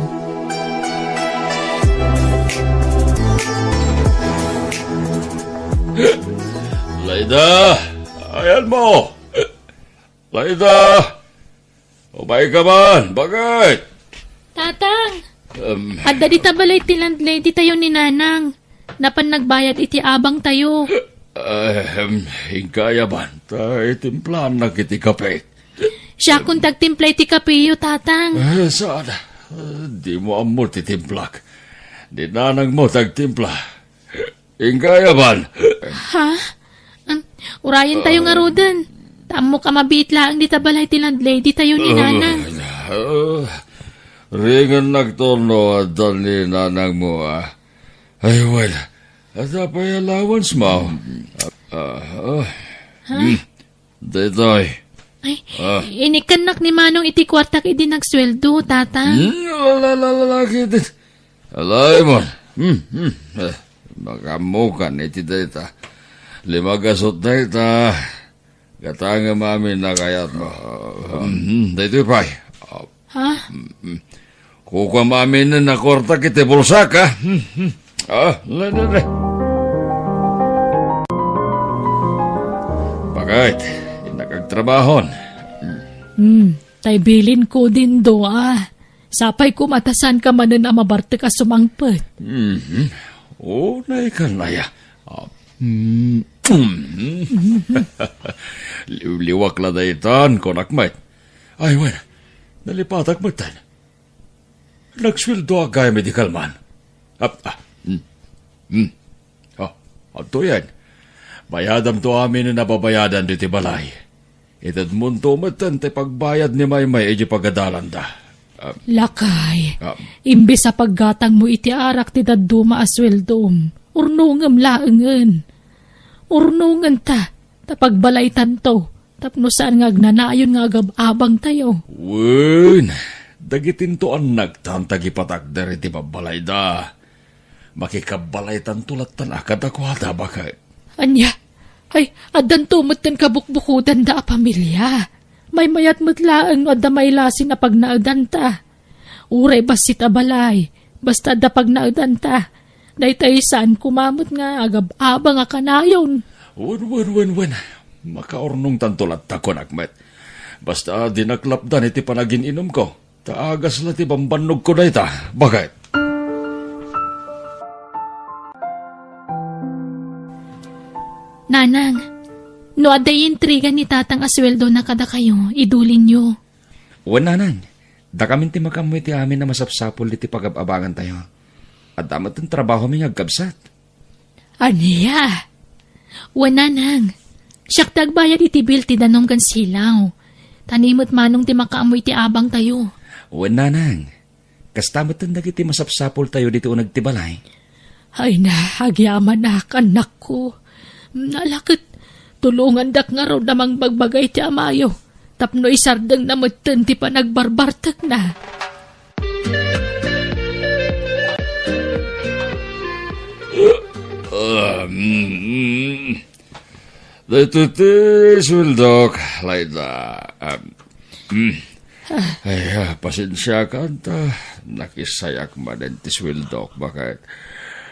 Laida! Ayanmo! Laida! Umayka man! Bakit? Tatang! Em. Adda dita balay ti landlady tayo ni Nanang. Napan nagbayad iti abang tayo. Em, inka aya man, ta itimplaannak iti kape. Siakon ti agtimpla iti kapeyo, Tatang. Eh, saan? Eh, dimo ammo ti timplak. Ni Nanangmo ti agtimpla. Inka aya man. Ha? Em, urayen tayo ngaruden. Ta ammok a mabiit laeng dita balay ti landlady tayo ni Nanang. Eh, eh, ringennak torno adda ni Nanangmo, ah. Ay, well, adda pay allowance mo. Ah, ah. Ha? Hmm. Daytoy. Ay, ah. Inikkannak ni Manong iti kuartak idi nagsueldo, Tatang. Hmm, la, la, la, la, la, kiti. Alay mo. Hmm, hmm. Eh, makaammokan iti dayta. Lima gasut dayta. Gatangem amin a kayatmo. Hmm, daytoy pay. Ah, Ha? Mm. Kukuam amin a kuartak iti bulsak, ha? Mm, mm. Ah, la, la, la. Bakit? Innak agtrabahon. Mm. Hmm, tay bilinko, Dindo, ah. Sapay koma ta saanka manen a mabartek a sumangpet. Mhm. Unay kan aya. Ah, mm, mm. Liwliwak la daytan, kunak met. Ay, wen, nalipatak metten. Nagsueldoak gayam idi kalman. Ah, ah, mm, mm. Ah, adtoyen. Bayadamto amin a nababayadan ditoy balay. Itedmonto metten ti pagbayad ni Maymay idi pagadalanda. Ah, Lakay, ah. Imbes a paggatangmo iti arak ti dadduma a sueldom, urnongem laengen. Urnongenta, ta pagbalaytanto, tapno saan nga agnanayon nga agab-abangtayo. Wen, dagitinto annaktan tagipatakder iti babbalayda. Makikabbalaytanto lattan a kadakuada, baket. Ania? Ay, addanto metten kabukbukudanda a pamilia. Maymayat met laeng no adda mailasin a pagnaedanta. Uray bassit a balay, basta adda pagnaedanta. Daytay saan koma met nga agab-abang a kanayon. Wen, wen, wen, wen. Makaurnongtanto latta, kunak met. Basta dinak lapdan iti panagin-inumko. Ta agas la ti bambannogko dayta, baket. Nanang, no adda intriga ni Tatang a sueldona kadakayo, idulinyo. Wen, Nanang, dakamin ti makaammo iti amin a masapsapul iti pagab-abangantayo. Adda met ti trabahomi nga agkabsat. Ania? Wen, Nanang. Siak ti agbayad iti bill ti danum ken silaw. Ta ni met Manong ti makaammo iti abangtayo. Wen, Nanang. Kasta met dagiti masapsapultayo ditoy uneg ti balay. Ay na, agyamanak, annakko. Nalaket, tulongandak ngarud a mangbagbaga iti amayo. tapno isardengna metten ti panagbarbartekna. Um, daytoy ti sueldok, Laida. Um, mm. Ay, ah, pasensiakan ta nakisayak manen ti sueldok, baket,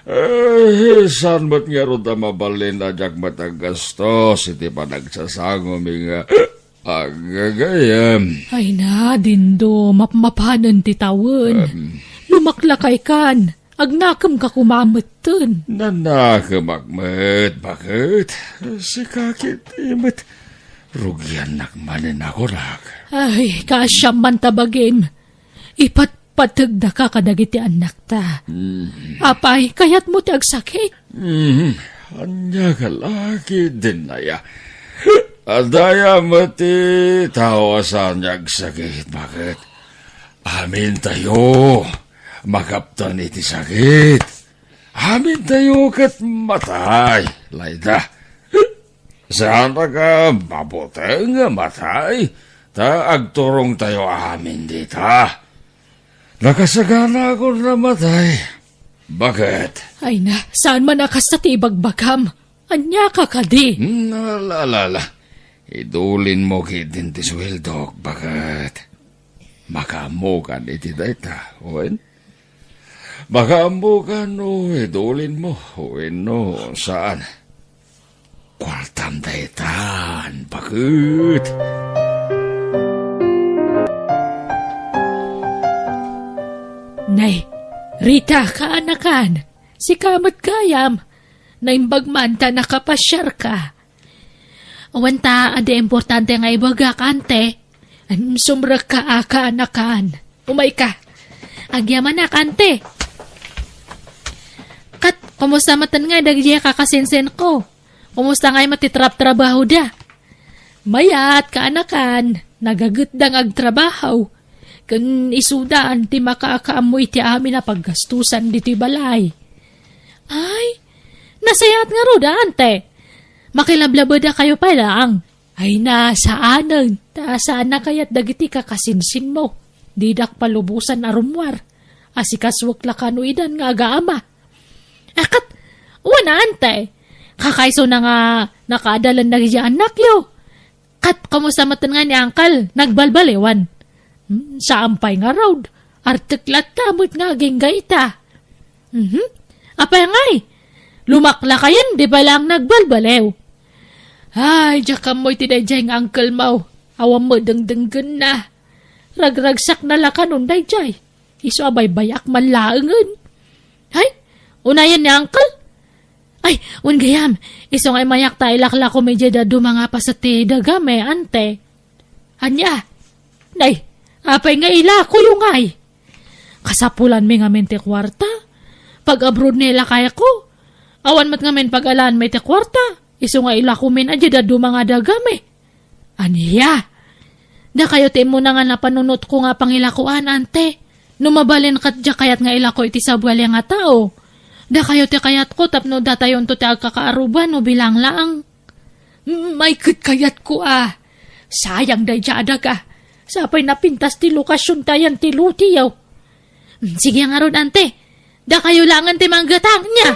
eh, saan met ngarud a mabalin a diak met aggastos iti panagsasangomi nga aggagayam. Ay na, Dindo, mapmapanen ti tawen. Em. Lumaklakaykan. Agnakemka koma metten. Nanakemak met, baket. Sika ketdi met. Rugiannak manen a kunak. Ay, kaasiam man ta bagim. Ipatpategdaka kadagiti annakta. Mm. Apay, kayatmo ti agsakit? Mm. Ania ka la ketdin aya? Adda aya met ti tao a saan nga agsakit, baket. Amintayo, makaptan iti sakit. Amintayo ket matay, Laida. Saannak a mabuteng nga matay, ta agturongtayo amin dita. Nakasaganaakon a matay. Baket? Ay na, saan man a kasta ti ibagbagam. Ania ka kadi? Hmm, ala, ala, ala. Idulinmo ketdin ti sueldok, baket. Makaammokan iti dayta, wen? Makaammokan no idulinmo wenno saan. Kuartam daytan, baket. Nay, Rita, kaanakan. Sika met gayam. Naimbag man ta nakapasiarka. Awan ta, adi importante nga ibagak, ante. Em, sumrekka a kaanakan. Umayka. Agyamanak, ante. Ket, kumusta metten ngay dagiti kakasinsinko? Kumusta ngay met ti trabtrabahoda? Mayat, kaanakan. Nagagetda nga agtrabaho. Ken isuda ti makaakaammo iti amin a paggastusan ditoy balay. Ay, nasayaat ngarud, ante. Makilablabedakayo pay laeng. Ay na, saanen, ta saan a kayat dagiti kakasinsinmo. Didak palubosan a rummuar. Asikasuek la kano idan nga agaama. A ket, wen, ante. Kakaisuna nga nakaadalan dagiti annakyo. Ket kumusta metten ngay ni Uncle? Nagbalbaliwan? Hmm, saan pay ngarud. Artek latta met nga agingga ita. Mhm. Apay ngay? Lumaklakayen, di ba lang nagbalbaliw? Ay, diak ammo iti daydiay nga uncle mo. Awan met dengdenggenna. Ragragsakna la kanon daydiay. Isu a baybayak man laengen. Hay, unayen ni Uncle? Ay, wen gayam, isu nga imayak ta ilaklako mi diay dadduma nga paset ti dagami, ante. Ania? Nay, apay nga ilakoyo ngay? Kasapulanmi ngamin ti kuarta? Pag-abroad ni lakayko? Awan met ngamin pag-alaanmi ti kuarta? Isu nga ilakomin a diay dadduma nga dagami. Ania? Dakayo ti immuna nga napanunotko nga pangilakoan, ante. No mabalin ket diak kayat nga ilako iti sabali nga tao. Dakayo ti kayatko tapno datayonto ti agkakaaruba no bilang laeng. Mm, ay ket kayatko a. Sayang daydiay a daga. Sapay napintas ti lokasion ta ayan ti lotiyo. Mm, sige ngarud, ante. Dakayo laengen ti manggatang, ania?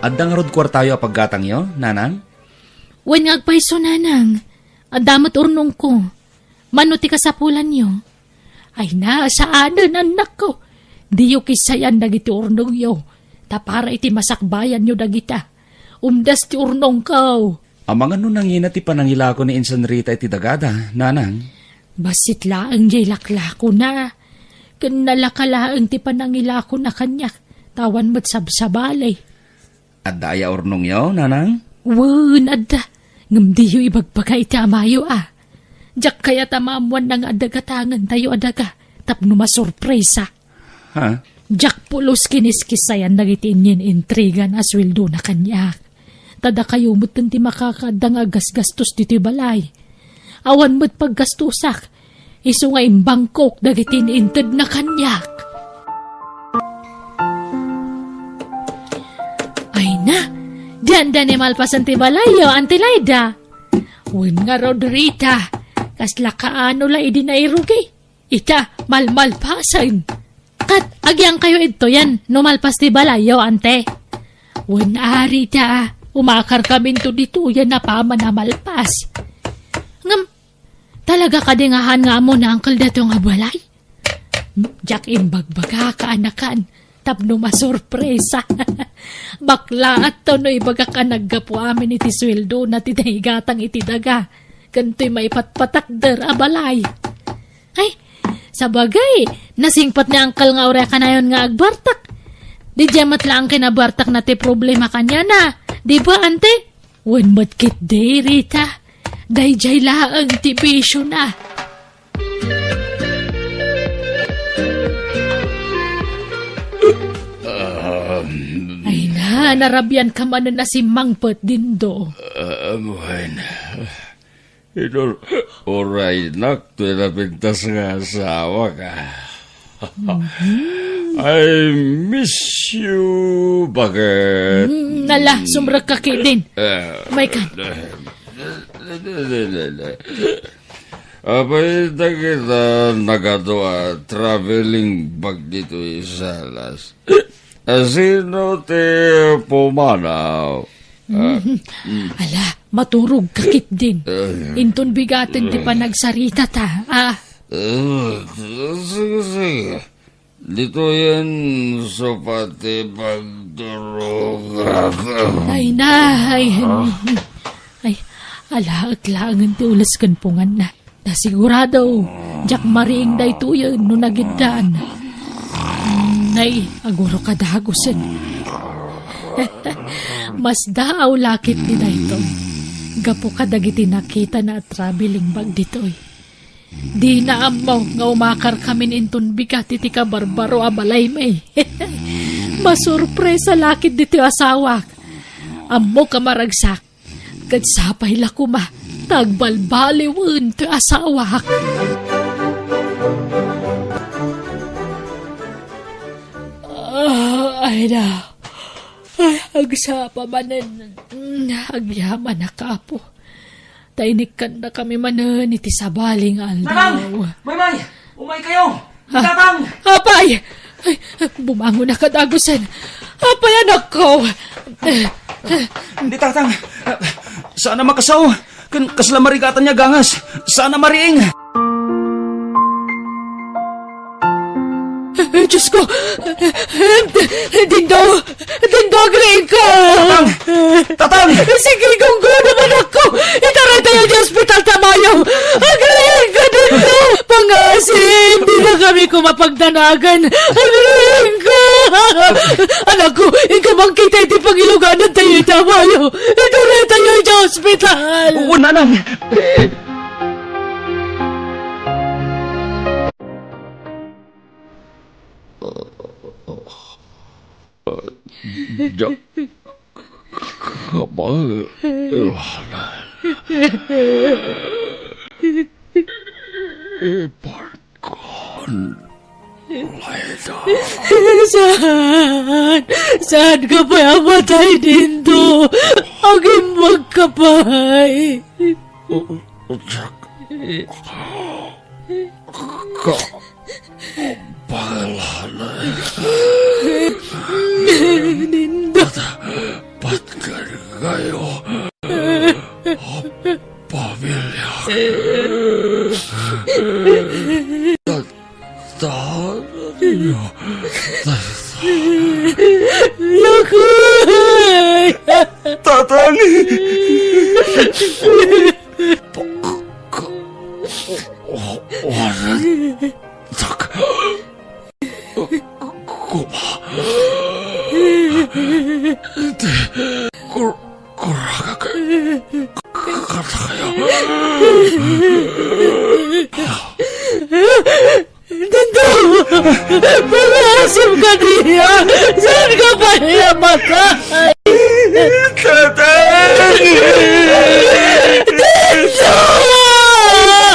Adda ngarud kuartayo a paggatangyo, nanang? Wen nga agpayso, nanang. Adda met urnongko. Mano ti kasapulanyo? Ay na, saanen, annakko. Diyo kissayan dagiti urnongyo. Ta para iti masakbayanyo dagita. Umdas ti urnongko. Amangan no nangina ti panangilako ni Insan Rita iti dagada, nanang? Bassit laeng diay laklakona. Ken nalaka laeng ti panangilakona kaniak, ta awan met sabsabali. Adda aya urnongyo, nanang? Wen, adda. Ngem diyo ibagbaga iti amayo, a. Diak kayat a maammoanna nga adda gatangentayo a daga tapno masurpresa. Ha? Diak pulos kiniskissayan dagiti inyen-intrigan a sueldona kaniak. Ta dakayo metten ti makakaadda nga aggasgastos ditoy balay. Awan met paggastosak. Isu nga imbangkok dagiti intedna kaniak. Ay na, Dianda ni malpasen ti balayyo, Auntie Laida. Wen ngarud, Rita, kasla kaano la idi nairugi? Ita, malmalpasen. Ket agyangkayo idtoyen no malpas ti balayyo, Ante. Wen a, Rita, umakarkaminto ditoyen a paman a malpas. Ngem, talaga kadi nga haan nga ammo ni Uncle daytoy nga balay? Diak imbagbagak, kaanakan, tapno masurpresa. Baklaatto no ibagak a naggapu amin iti sueldona ti naigatang iti daga ken toy maipatpatakder a balay. Ay, sabagay, nasingpet ni Uncle nga uray a kanayon nga agbartek. Diay met laeng kinabartekna ti problema kaniana. Di ba, Ante? Wen met ketdi, Rita. Daydiay laeng ti bisiona. Um, Ay na, narabianka manen a simmangpet, Dindo. Um, wen. Ino, uraynak toy napintas nga asawak, ah. I miss you, bakit? Mm, nala, sumrekka ketdin. Eh, Maykan. Apay dagita nagadu a traveling bag ditoy Salas? Sino ti pumanaw? Ah, mm. Ala, maturogka ketdin. Eh. Inton bigaten ti panagsaritata, ah. Eh, sige, sige. Ditoyen sa pati pagturogak. Ay na, ay, ay, alaek laengen ti ules ken punganna. Ta sigurado, diak mariing daytoyen no nagiddan. Nay, agurok a dagusen. Masdaaw la ketdi daytoy. Gapu kadagiti nakitana a traveling bag ditoy. Dina ammo nga umakarkamin inton bigat iti kabarbaro a balaymi. Masurpresa la ketdi ti asawak. Ammok a maragsak. Ket sapay la koma ta agbalbaliwen ti asawak. Ah, ay na. Ay, agsapa manen. Mm, agyamanak, Apo. Ta inikkannakami manen iti sabali nga aldaw. Nanang! Maymay! Umaykayo! Ah, Tatang! Apay! Ay, bumangonak a dagusen. Apay, anakko! Ni Tatang, saan a makasao. Ken kasla marigatan nga gangas. Saan a mariing. Eh, Diyos ko! Dindo! Dindo, agriingko! Tatang! Tatang! Sige, gunggo naman ako! Itaraytayo di ospital, tamayo! Agriingko, Dindo! Pangasim! Di na kami kumapagdanagan! Agriingko! Anak ko, inka man kita iti pangiluganan tayo, tamayo! Itaraytayo di ospital! Oo, nanang! Diak kabaelan. Iparkon, Laida. Saan? Saan ka pay a matay, Dindo? Agimbag ka pay. Diak ka Balana. Nindo. Pat-, patgan kayo. Pamilya. Tat-, tanyo. Lakoy! Tatang! Pagka-, o-, oras. Sak-, kuma. Iti kur-, kuragak. Katakayo. Dindo! Pangasim ka diya! Saan ka pa niya matay? Tatay! Dindo!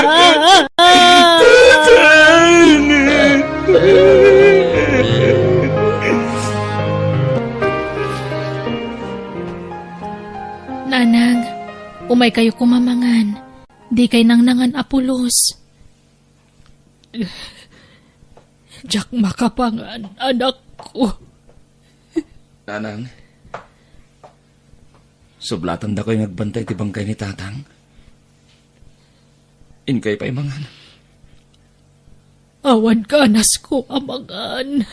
Tatay! Maykayo koma mangan. Dikay nangnangan a pulos. Diak makapangan, anakko. Nanang, sublatandakayo nga agbantay ti bangkay ni Tatang. Inkay pay mangan. Awan kanasko a mangan.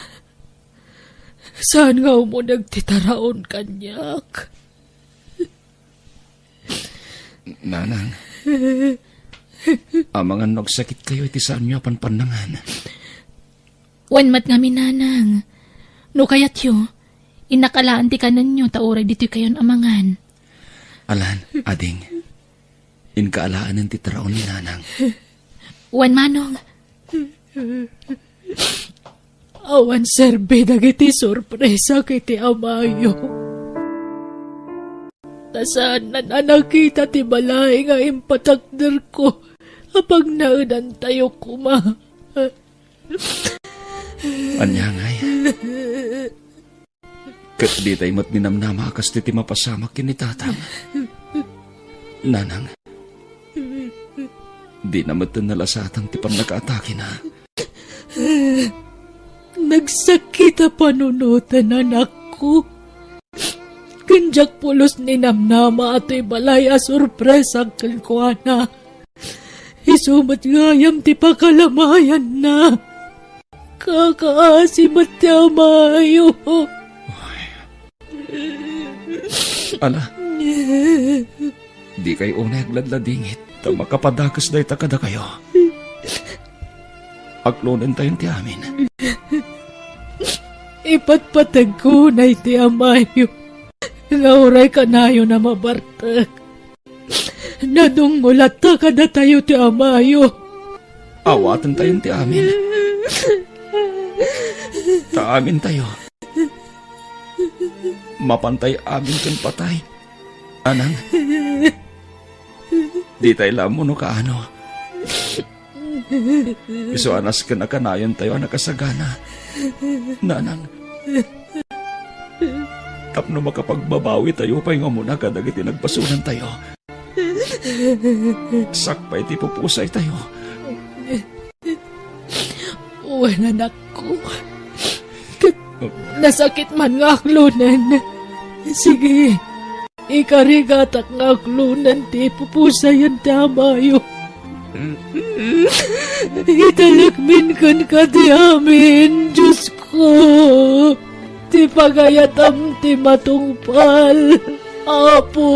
Saan nga umuneg ti taraon kaniak? Nanang, amangan no agsakitkayo iti saanyo a panpannangan. Wen met ngamin, nanang. No kayatyo, innak alaen ti kanenyo ta uray ditoykayon a mangan. Alan, ading. Inka alaenen ti taraon ni Nanang. Wen, manong. Awan serbi dagiti sorpresak iti amayo. Ta saan a nakita ti balay nga impatakderko a pagnaedantayo koma. Ania ngay? Ket ditay met ninamnama a kas ti mapasamak ken ni Tatang. Nanang, dina met nalasaatan ti pannakaatakena. Nagsakit a panunoten, anakko. Ken diak pulos ninamnama a toy balay a sorpresak kenkuana. Isu met gayam ti pakalamayanna. Kakaasi met ti amayo. Ala, dikay unay agladladingit ta makapadakes dayta kadakayo. Aklonentayon ti amin. Ipatpategko unay ti amayo nga uray kanayon a mabartek. Nadungngolatta kadatayo ti amayo. Awatentayon ti amin. Ta amintayo, mapantay amin ken patay. Nanang, ditay la ammo no kaano. Isu a nasken a kanayontayo a nakasagana. Nanang, tapno makapagbabawitayo pay nga umuna kadagiti nagbasolantayo. Sakbay ti pupusaytayo. Wen, anakko. Ket nasakit man nga aklonen. Sige, ikarigatak nga aklonen ti pupusayan ti amayo. Italekmin kenka ti amin, Diosko. Ti pagayatam ti matungpal, Apo.